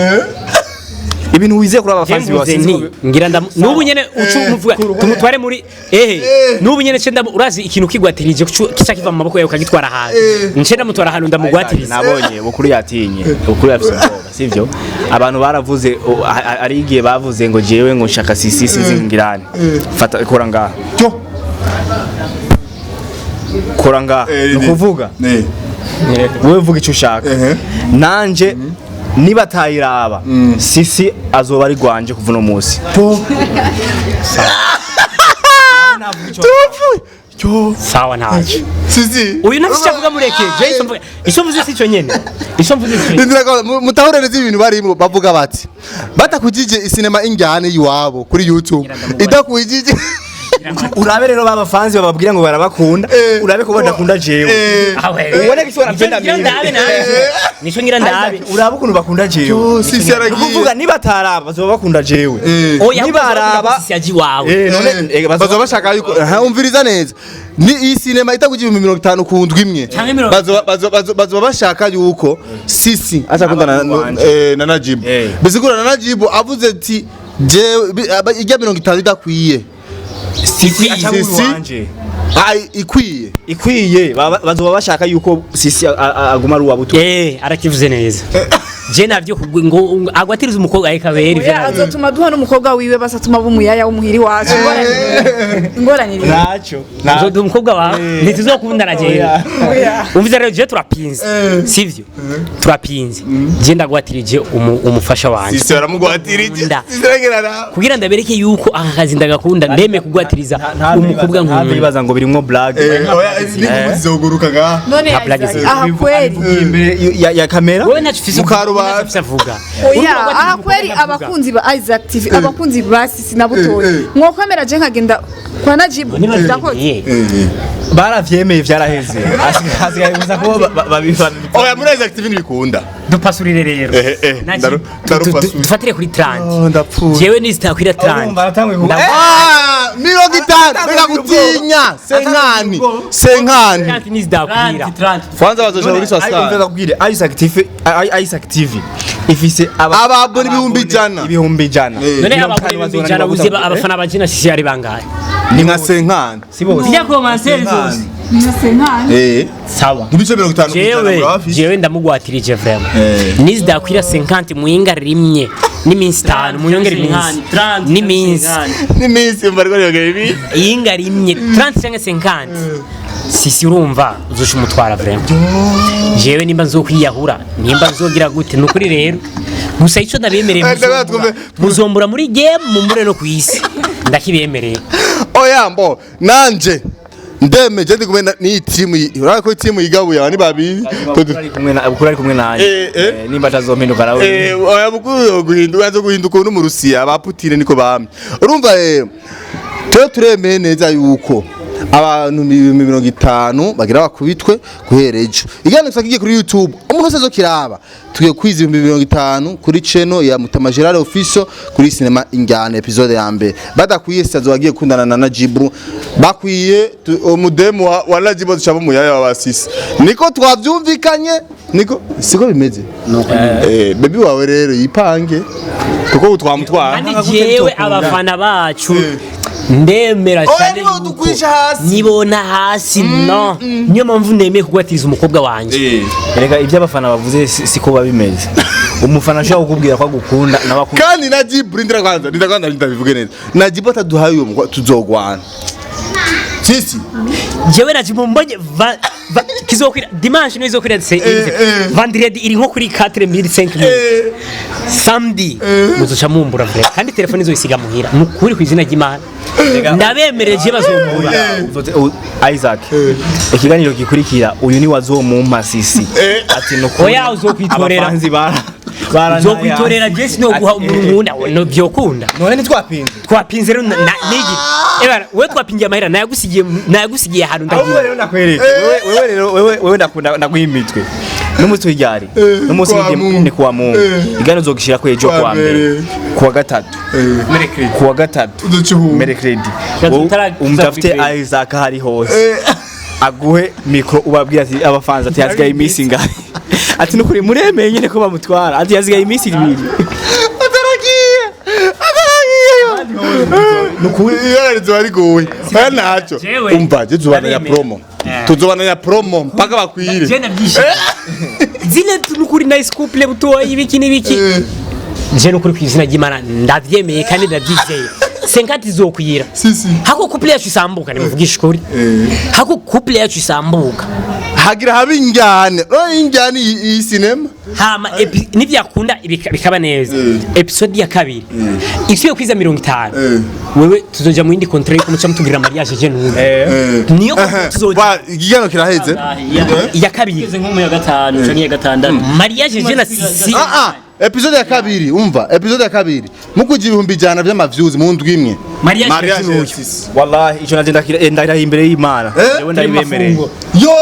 [SPEAKER 2] Ibintu wizeye kuri abafanzi biwawe.
[SPEAKER 3] Mvuze nti ngira nda nubu nyene ucu umuvuga tumutware muri ehe nubu nyene ce urazi ikintu kigwatirije kica kiva mu maboko yawe ukagitwara ahantu, nce ndamutwara ahantu ndamugwatiriza.
[SPEAKER 2] Nabonye Bukuru yatinye, Bukuru yafise ubwoba, sivyo? Abantu baravuze ari igihe bavuze ngo jewe ngo nshaka sisi sinzi ngirane fata kora ngaha.
[SPEAKER 1] Cyo.
[SPEAKER 2] Kora ngaha, ni ukuvuga wewe vuga icyo ushaka, nanje niba tayiraba sisi azoba ari gwanje kuva uno munsi.
[SPEAKER 3] Sawa, ntacyo.
[SPEAKER 1] Sisi.
[SPEAKER 3] Uyu ntafite icyo avuga, mureke. Je icyo mvuga, icyo mvuze si cyo nyene, icyo mvuze si cyo.
[SPEAKER 1] Ndindira ko mutahure neza ibintu barimo bavuga bati batakujije isinema injyane iwabo kuri YouTube idakujije.
[SPEAKER 2] Urabe rero babafanzi bababwira ngo barabakunda, urabe ko badakunda jewe. Ubone ko
[SPEAKER 3] Nicyo
[SPEAKER 2] wanapenda
[SPEAKER 3] ngira
[SPEAKER 2] mimi.
[SPEAKER 3] ndabe nanje, nicyo ngira ndabe.
[SPEAKER 2] Urabe ukuntu bakunda jewe.
[SPEAKER 1] Sisi yaragiye.
[SPEAKER 2] Ukuvuga niba taraba bazoba bakunda jewe.
[SPEAKER 3] Oya,
[SPEAKER 2] nibaraba
[SPEAKER 3] sisi yaji wawe.
[SPEAKER 2] None
[SPEAKER 1] bazoba bashaka yuko aha, umviriza neza, ni iyi sinema itakujije 50,000 ku ndwi imwe
[SPEAKER 3] Canke mirongo
[SPEAKER 1] bazoba bashaka yuko sisi atakundana
[SPEAKER 2] Aba wanje.
[SPEAKER 1] na Najibu. Bisigura na Najibu avuze ati jewe ijya 50 idakwiye.
[SPEAKER 2] Sisi aca
[SPEAKER 1] Sisi.
[SPEAKER 2] wanje.
[SPEAKER 1] Ai, ikwiye.
[SPEAKER 2] Ikwiye bazoba bashaka yuko sisi aguma ari uwa buto.
[SPEAKER 3] Arakivuze neza. Je navyo ngo agwatiriza umukobwa ariko abera ivyo
[SPEAKER 5] Oya,
[SPEAKER 3] navyo.
[SPEAKER 5] azotuma duha n'umukobwa wiwe, basatuma b'umuyaya w'umuhiri wacu. Ingorane iri
[SPEAKER 2] Ntacyo.
[SPEAKER 3] Uzoduha umukobwa wawe, ntituzokundana jewe.
[SPEAKER 5] Oya.
[SPEAKER 3] Umviza rero, je turapinze, sivyo? Turapinze, je ndagwatirije umufasha wanje.
[SPEAKER 1] Sisi baramugwatirije.
[SPEAKER 3] Nda.
[SPEAKER 1] Sisi aragerana.
[SPEAKER 3] Kugira ndabereke yuko aka kazi ndagakunda, ndeme kugwatiriza umukobwa nkunda.
[SPEAKER 2] Ntabibaza ngo birimwo blague.
[SPEAKER 1] Oya, ni kuzoguruka ngaha.
[SPEAKER 5] None
[SPEAKER 3] Nta blague
[SPEAKER 5] Isaac,
[SPEAKER 3] ziri.
[SPEAKER 5] aha kweri.
[SPEAKER 2] Imbere ya kamera.
[SPEAKER 3] Wowe ntacyo ufise.
[SPEAKER 1] Mukarubanda.
[SPEAKER 3] Ntacyo ufise avuga.
[SPEAKER 5] Oya, aha kweri, abakunzi ba Isaac TV, abakunzi ba Sisi na Butoyi, mwokwemera je nkagenda kwa Najibu ndakoze?
[SPEAKER 2] Baravyemeye, vyaraheze, hasigaye gusa ko babiva.
[SPEAKER 1] Oya, muri Isaac TV ntibikunda.
[SPEAKER 3] Dupasurire rero.
[SPEAKER 1] Ndaru- ndarupasuye.
[SPEAKER 3] Dufatire kuri 30.
[SPEAKER 1] Ndapfuye.
[SPEAKER 3] Jewe nizitakwira 30.
[SPEAKER 2] Urumva aratanguye
[SPEAKER 1] Ah, 50 reka gutinya senkani senkani.
[SPEAKER 3] 30 nizitakwira.
[SPEAKER 1] Kwanza bazoja muri
[SPEAKER 2] Ariko
[SPEAKER 1] sasa.
[SPEAKER 2] ndakubwire, Isaac TV, Isaac TV ifise
[SPEAKER 1] Ababone 100,000.
[SPEAKER 2] 100,000.
[SPEAKER 3] None
[SPEAKER 2] 50
[SPEAKER 3] abagore
[SPEAKER 2] bazonanirwa
[SPEAKER 3] 100,000 uzi
[SPEAKER 2] guta-
[SPEAKER 3] abafana ba Jina Sisi ari bangahe?
[SPEAKER 1] Ni nka senkani.
[SPEAKER 2] Si bose.
[SPEAKER 4] Zijya komanseri zose.
[SPEAKER 3] Sawa.
[SPEAKER 1] Ibice 50
[SPEAKER 3] Jewe
[SPEAKER 1] murabafise.
[SPEAKER 3] jewe ndamugwatirije vraiment. Nizidakwira 50 muhinga rimwe n'iminsi 5, munyongere iminsi
[SPEAKER 4] 30,
[SPEAKER 3] n'iminsi
[SPEAKER 1] N'iminsi mba ariko yongera ibi.
[SPEAKER 3] Iyinga rimwe 30 cyangwa 50, sisi urumva uzosha umutwara vraiment. Jewe nimba nzokwiyahura, nimba nzogira gute, nukuri rero gusa ico ndabemereye,
[SPEAKER 1] Ndabaga
[SPEAKER 3] muzombura muri game, mumbure no kwisi, ndakibemereye.
[SPEAKER 1] Oya, mbo nanje ndemeje ndi kumwe n'iyi timu urabona ko timu yigabuye abantu babiri.
[SPEAKER 2] Bukuru ari kumwe nanjye. Nimba atazompinduka nawe.
[SPEAKER 1] Oya, bukuru guhinduka azo guhinduka uno mu Rusiya ba Putin niko bamye. Urumva rero twe turemeye neza yuko abantu 50,000 bagira bakubitwe guhera ejo. Iganiro kigiye kuri YouTube, umuntu wese azokiraba. Tugiye kwiza 50,000 kuri channel ya Mutama Gerard Official kuri cinema Injyana episode ya mbere. Badakwiye sazo bagiye kundana na Najibu, bakwiye umudemu wa Najibu ducamo muyaya wa basisi, niko twavyumvikanye, niko siko bimeze. Baby wawe rero yipange kuko twamutwara.
[SPEAKER 3] Kandi jewe abafana bacu Ndemera
[SPEAKER 1] Oya,
[SPEAKER 3] cyane
[SPEAKER 1] nibo
[SPEAKER 3] yuko
[SPEAKER 1] dukwisha hasi.
[SPEAKER 3] Nibona hasi, no niyo mpamvu nemeye kugwatiriza umukobwa wanje.
[SPEAKER 2] Reka, ibyo abafana bavuze siko biba bimeze. Umufana ashobora kukubwira ko agukunda nawe akunda.
[SPEAKER 1] Kandi Najibu, rindira kwanza, rindira kwanza, rindira bivuge neza. Najibu ataduhaye uwo mukobwa tuzogwana sisi.
[SPEAKER 3] Jewe Najibu mbonye kizokwira dimanche nizo izokwira se vendredi iri nko kuri 4000 5000, samedi muzoca mumbura vre, kandi telefone izoyisiga muhira. Nukuri ku izina ry'Imana ndabemereje bazombura.
[SPEAKER 2] Isaac, ikiganiro gikurikira uyu ni wazomumpa sisi ati nukuri.
[SPEAKER 3] Oya, uzokwitorera.
[SPEAKER 2] Abafanzi bara bara.
[SPEAKER 3] Uzokwitorera. Jesi no guha umuntu nkunda no byokunda.
[SPEAKER 2] None ntitwapinze?
[SPEAKER 3] Twapinze rero nigi ebara we twapingiye amahera nayagusigiye ahantu
[SPEAKER 2] Ahubwo
[SPEAKER 3] ndagiye.
[SPEAKER 2] rero ndakwereka wewe rero, wewe ndakunda ndaguhimitwe n'umunsi w'iryari n'umunsi
[SPEAKER 1] Kuwa Mungu.
[SPEAKER 2] Ni kuwa Mungu. Igano uzogishira ko ejo
[SPEAKER 1] Kuwa
[SPEAKER 2] kuwa mbere,
[SPEAKER 1] mbere.
[SPEAKER 2] kuwa gatatu, kuwa gatatu,
[SPEAKER 1] Uzoca.
[SPEAKER 2] Mercredi.
[SPEAKER 4] Gato
[SPEAKER 2] Wowe umutafute Isaac aho ari hose aguhe mikro, ubabwira ati abafanzi ati hasigaye iminsi ingahe, ati nukuri muremeye nyine ko bamutwara, ati hasigaye iminsi 2.
[SPEAKER 1] Ataragiye, ataragiye nukuri ibara rizoba rigoye. Oya, ntacyo.
[SPEAKER 3] Jewe,
[SPEAKER 1] Umva, je tuzobana ya
[SPEAKER 3] ndabemera.
[SPEAKER 1] promo, tuzobana ya promo mpaka bakwire.
[SPEAKER 3] Je nabyishimiye zile nukuri nice couple butoyi ibiki n'ibiki. Je nukuri ku izina ry'Imana ndavyemeye kandi ndavyizeye 50 izokwira.
[SPEAKER 1] Sisi.
[SPEAKER 3] Hako couple yacu isambuka, nimuvugisha ukuri, hako couple yacu isambuka.
[SPEAKER 1] Hagira habe injyane, oh, injyane iyi sinema.
[SPEAKER 3] Hama nivyakunda bikaba neza, episode ya kabiri isubiye kwiza 50, wewe tuzoja mu yindi contrat yuko muca mutugirira mariage je n'ubu niyo tuzoja.
[SPEAKER 1] Ba igigano kiraheze.
[SPEAKER 3] Iya kabiri.
[SPEAKER 4] Tugeze nko mu ya gatanu canke iya gatandatu.
[SPEAKER 3] Mariage je na Sisi.
[SPEAKER 1] Ah ah, episode ya kabiri, umva, episode ya kabiri mukugira 100,000 vy'ama views mu ndwi imwe.
[SPEAKER 3] Mariage
[SPEAKER 1] Mariage
[SPEAKER 3] y'uyu.
[SPEAKER 1] ya Sisi.
[SPEAKER 2] Wallahi ico naje ndakira imbere y'Imana. Jewe ndabibemereye.
[SPEAKER 1] Yo.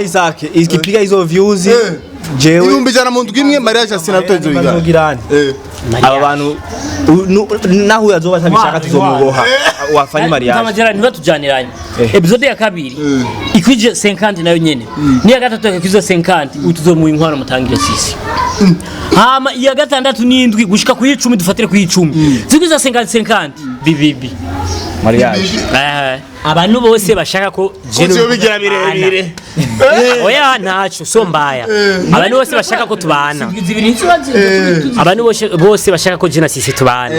[SPEAKER 2] Isaac ikipiga izo views, jewe
[SPEAKER 1] 100,000 mu ndwi imwe, mariage ya Sisi nabyo bigana.
[SPEAKER 2] Bazogirane. Aba bantu naho yazoba atabishaka tuzomuboha wafanye mariage.
[SPEAKER 4] Amajara ntibatujaniranye. Episode ya kabiri ikwije 50 nayo nyene, n'iya gatatu ikakwiza 50, utuzomuha inkwano mutangire Sisi. Hama iya gatandatu n'indwi gushika ku 10, dufatire ku 10, zikwiza 50 50 bibibi.
[SPEAKER 2] Mariage.
[SPEAKER 3] Abantu bose bashaka ko je
[SPEAKER 1] Uzi bigira birebire.
[SPEAKER 3] Oya, ntaco so mbaya. Abantu bose bashaka ko tubana,
[SPEAKER 4] Zibiri ntiziba.
[SPEAKER 3] Abantu bose bashaka ko je na Sisi tubana,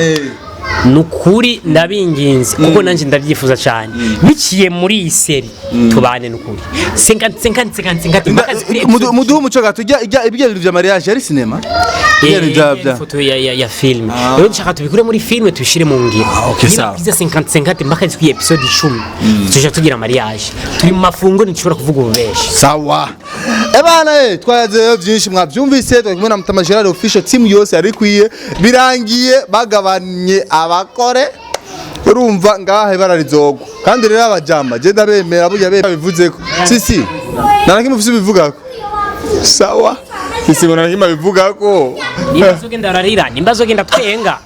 [SPEAKER 3] nukuri ndabinginze kuko nanje ndabyifuza cyane, biciye muri iyi série tubane nukuri 50 50 50 50 mpaka kuri
[SPEAKER 1] Muduhe umuco gato, ijya ibyo bintu vya mariage yari sinema. Ibyo bintu vya
[SPEAKER 3] Ifoto ya film rero dushaka tubikure muri film tubishire mu ngiro.
[SPEAKER 1] Okay,
[SPEAKER 3] Niba
[SPEAKER 1] sawa.
[SPEAKER 3] kwiza 50 50 mpaka kuri episode 10, tuja tugira mariage. Turi mu mafungo, ntitushobora kuvuga ububeshi.
[SPEAKER 1] Sawa ebana, twayazeyo byinshi mwabyumvise. Twari kumwe na Mutama Gerard Official team yose yari ikwiye. Birangiye bagabanye abakore, urumva ngaha ibara rizogwa. Kandi rero abajama je ndabemera burya bivuze ko sisi nta kimwe ufise ubivugako. Sawa sisi, ngo nta kimwe abivugako.
[SPEAKER 3] Nimba azogenda ararira, nimba azogenda twenga.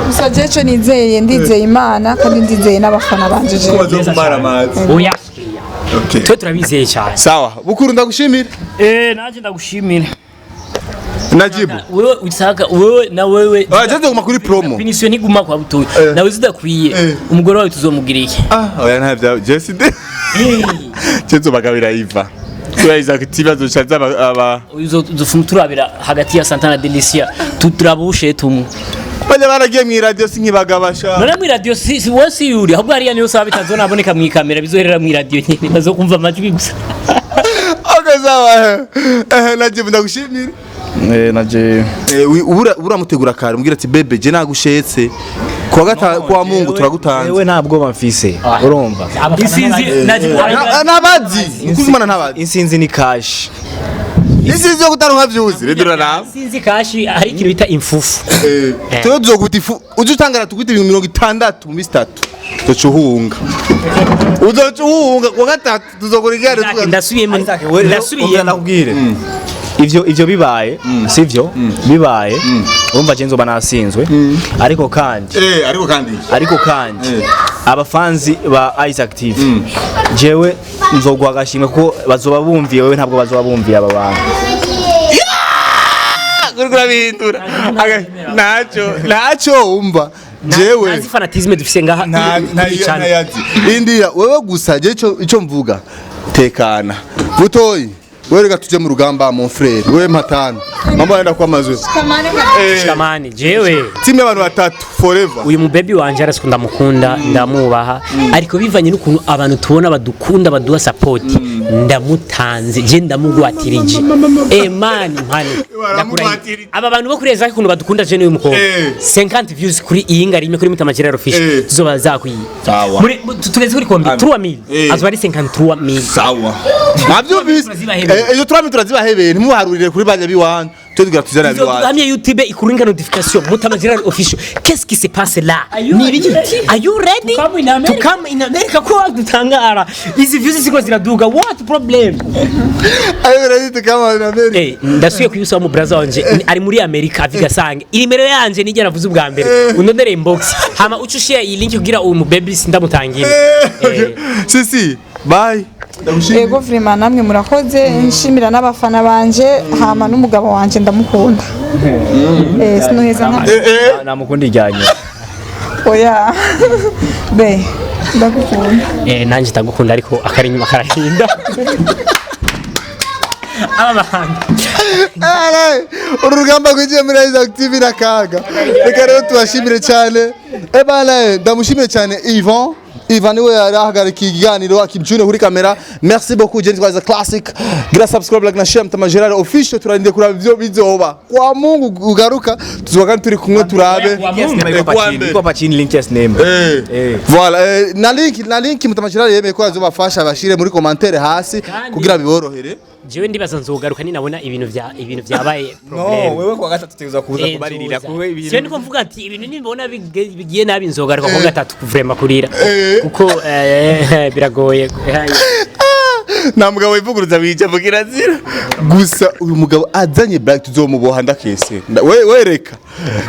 [SPEAKER 5] Gusa jewe ico nizeye, ndizeye Imana kandi ndizeye n'abafana banje jewe.
[SPEAKER 1] Bazokumara amazi.
[SPEAKER 3] Oya.
[SPEAKER 1] Okay.
[SPEAKER 3] Twe turabizeye cyane.
[SPEAKER 1] Sawa bukuru, ndagushimira.
[SPEAKER 4] Naje ndagushimira.
[SPEAKER 1] Najibu.
[SPEAKER 4] Wewe usaka wewe na wewe.
[SPEAKER 1] Ah, je nzoguma kuri promo.
[SPEAKER 4] Finisiyo ntiguma kwa butoyi. Nawe zidakwiye. Umugore wawe tuzomugira iki?
[SPEAKER 1] Ah, oya, nta bya Jesse de. Cyezo bagabira iva. Turaiza kutibazo chaza aba
[SPEAKER 4] Uzofuma turabira hagati ya Santana Delicia, tuturabushe tumwe.
[SPEAKER 1] Bajya baragiye mu radio sinkibagabasha.
[SPEAKER 4] None mu radio si wowe si yuri, ahubwo hariya niyo saba bitazonaboneka mu ikamera, bizoherera mu radio nyene, bazokumva amajwi gusa.
[SPEAKER 1] Okay, sawa. Najibu, ndagushimira.
[SPEAKER 2] Naje.
[SPEAKER 1] Ubura uramutegura kare, umbwira ati bébé, je nagushetse. Kuwa gata kuwa Mungu turagutanze.
[SPEAKER 2] Wewe nta bwoba mfise, urumva.
[SPEAKER 4] Isinzi
[SPEAKER 1] Ntabazi. Ukuzimana ntabazi.
[SPEAKER 2] Insinzi ni cash.
[SPEAKER 1] Insinzi yo kutaronka vyuzi. Rero na.
[SPEAKER 3] Sinzi kashi, hari ikintu bita imfufu.
[SPEAKER 1] Tuyo tuzoguta ifu. Uzi utangara tuguta 60,000 mu minsi 3. Uzoca uhunga. Uzoca uhunga kuwa gatatu tuzokora igare.
[SPEAKER 3] Ndasubiyemo, ndasubiyemo.
[SPEAKER 2] Ndakubwire ivyo bibaye, sivyo bibaye, urumva je nzoba nasinzwe, ariko kandi
[SPEAKER 1] Ariko kandi
[SPEAKER 2] ariko kandi abafanzi ba Isaac TV, jewe nzoguha agashimwe kuko bazoba bumviye wewe, ntabwo bazoba bumviye aba bantu.
[SPEAKER 1] Uriko urabihindura. Ntacyo, ntacyo, umva. Jewe
[SPEAKER 3] Ntazi fanatisme dufise ngaha kuri channel.
[SPEAKER 1] Ntayazi. Indira wewe gusa, je ico mvuga, tekana butoyi. Wewe reka tuje mu rugamba, mon frère. Wewe mpatano mambo yenda kwa mazu.
[SPEAKER 3] Shikamani jewe.
[SPEAKER 1] Timu y'abantu batatu forever.
[SPEAKER 3] Uyu mubebi wanje arasuku, ndamukunda, ndamubaha, ariko bivanye n'ukuntu abantu tubona badukunda, baduha support, ndamutanze je, ndamugwatirije. Eh man, mpani ndakurahiye, aba bantu bo kuri Isaac ukuntu badukunda, je n'uyu mukobwa, 50 views kuri iyi ngari imwe kuri Mutama Gerard Official tuzoba zakwiye.
[SPEAKER 1] Sawa.
[SPEAKER 3] Muri tugeze kuri kombi 3000, azoba ari 53000.
[SPEAKER 1] Sawa, mwavyumvise.
[SPEAKER 3] Turazibahebeye.
[SPEAKER 1] Izo turami turazibahebeye, ntimuharurire kuri banya biwanyu, twe tugira tuzana biwanyu.
[SPEAKER 3] Hamye YouTube ikuringa notification Mutama Gerard Official. Qu'est-ce qui se passe là? Ni ibiki? Are you ready
[SPEAKER 4] To come in America?
[SPEAKER 3] To come in America? Ko dutangara izi views ziko ziraduga, what problem?
[SPEAKER 1] Ayo ready kama na mbere.
[SPEAKER 3] Ndasubiye kwibusaba mu brother wanje ari muri Amerika aviga sange inimero yanje nijye navuze ubwa mbere, undondere inbox, hama uce ushare iyi link kugira uyu mu baby sindamutangira.
[SPEAKER 1] Si si, bye.
[SPEAKER 5] Ego, vraiment namwe murakoze, nshimira n'abafana banje, hama n'umugabo wanje ndamukunda. Sinoheza nka
[SPEAKER 2] Namukunda ijyanye.
[SPEAKER 5] Oya be, ndagukunda.
[SPEAKER 3] Nanjye ndagukunda, ariko akari inyuma karahinda aba bantu.
[SPEAKER 1] Ara, uru rugamba rwinjiye muri Isaac TV n'akaga. Reka rero tubashimire cyane. Ebana, ndamushimire cyane Ivan. Ivan niwe yari ahagarikiye ikiganiro, akimjune kuri kamera. Merci beaucoup, Jenny Twaza Classic. Gira subscribe, like na share Mutama Gerard Official. Turarinde kuraba ivyo bizoba. Kwa Mungu ugaruka tuzoba kandi turi kumwe turabe.
[SPEAKER 3] Kwa Mungu.
[SPEAKER 1] Kwa mbere.
[SPEAKER 2] Iko pachini link ya sinema.
[SPEAKER 1] Voilà, na link Mutama Gerard yemeye ko azobafasha, bashire muri commentaire hasi kugira biborohere.
[SPEAKER 3] Jewe ndibaza nzogaruka ninabona ibintu byabaye problem.
[SPEAKER 2] No, wewe kwa gatatu tuza kuza kubaririra
[SPEAKER 3] nzoza.
[SPEAKER 2] kuwe ibintu.
[SPEAKER 3] Siyo, niko mvuga ati ibintu nibona bigiye nabi nzogaruka ku gatatu vraiment kurira, kuko biragoye.
[SPEAKER 1] Nta mugabo wivuguruza wija vugira zira gusa. Uyu mugabo azanye black tuzomuboha ndakese. We wereka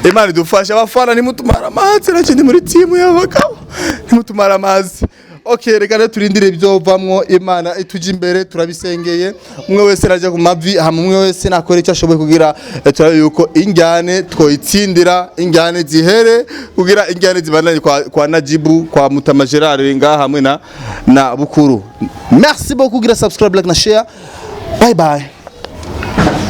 [SPEAKER 1] Imana idufasha. Abafana, ntimutumara amazi, nacyo ndi muri timu y'abagabo, ntimutumara amazi. Okay, reka rero turindire ibyovamwo. Imana itujya imbere, turabisengeye. Umwe wese arajya ku mavi hama umwe wese nakora icyo ashoboye kugira turabe yuko injyane twoyitsindira, injyane zihere, kugira injyane zibandanye kwa Najibu, kwa Mutama Gerard ngaha hamwe na Bukuru. Merci beaucoup, gira subscribe, like na share. Bye bye.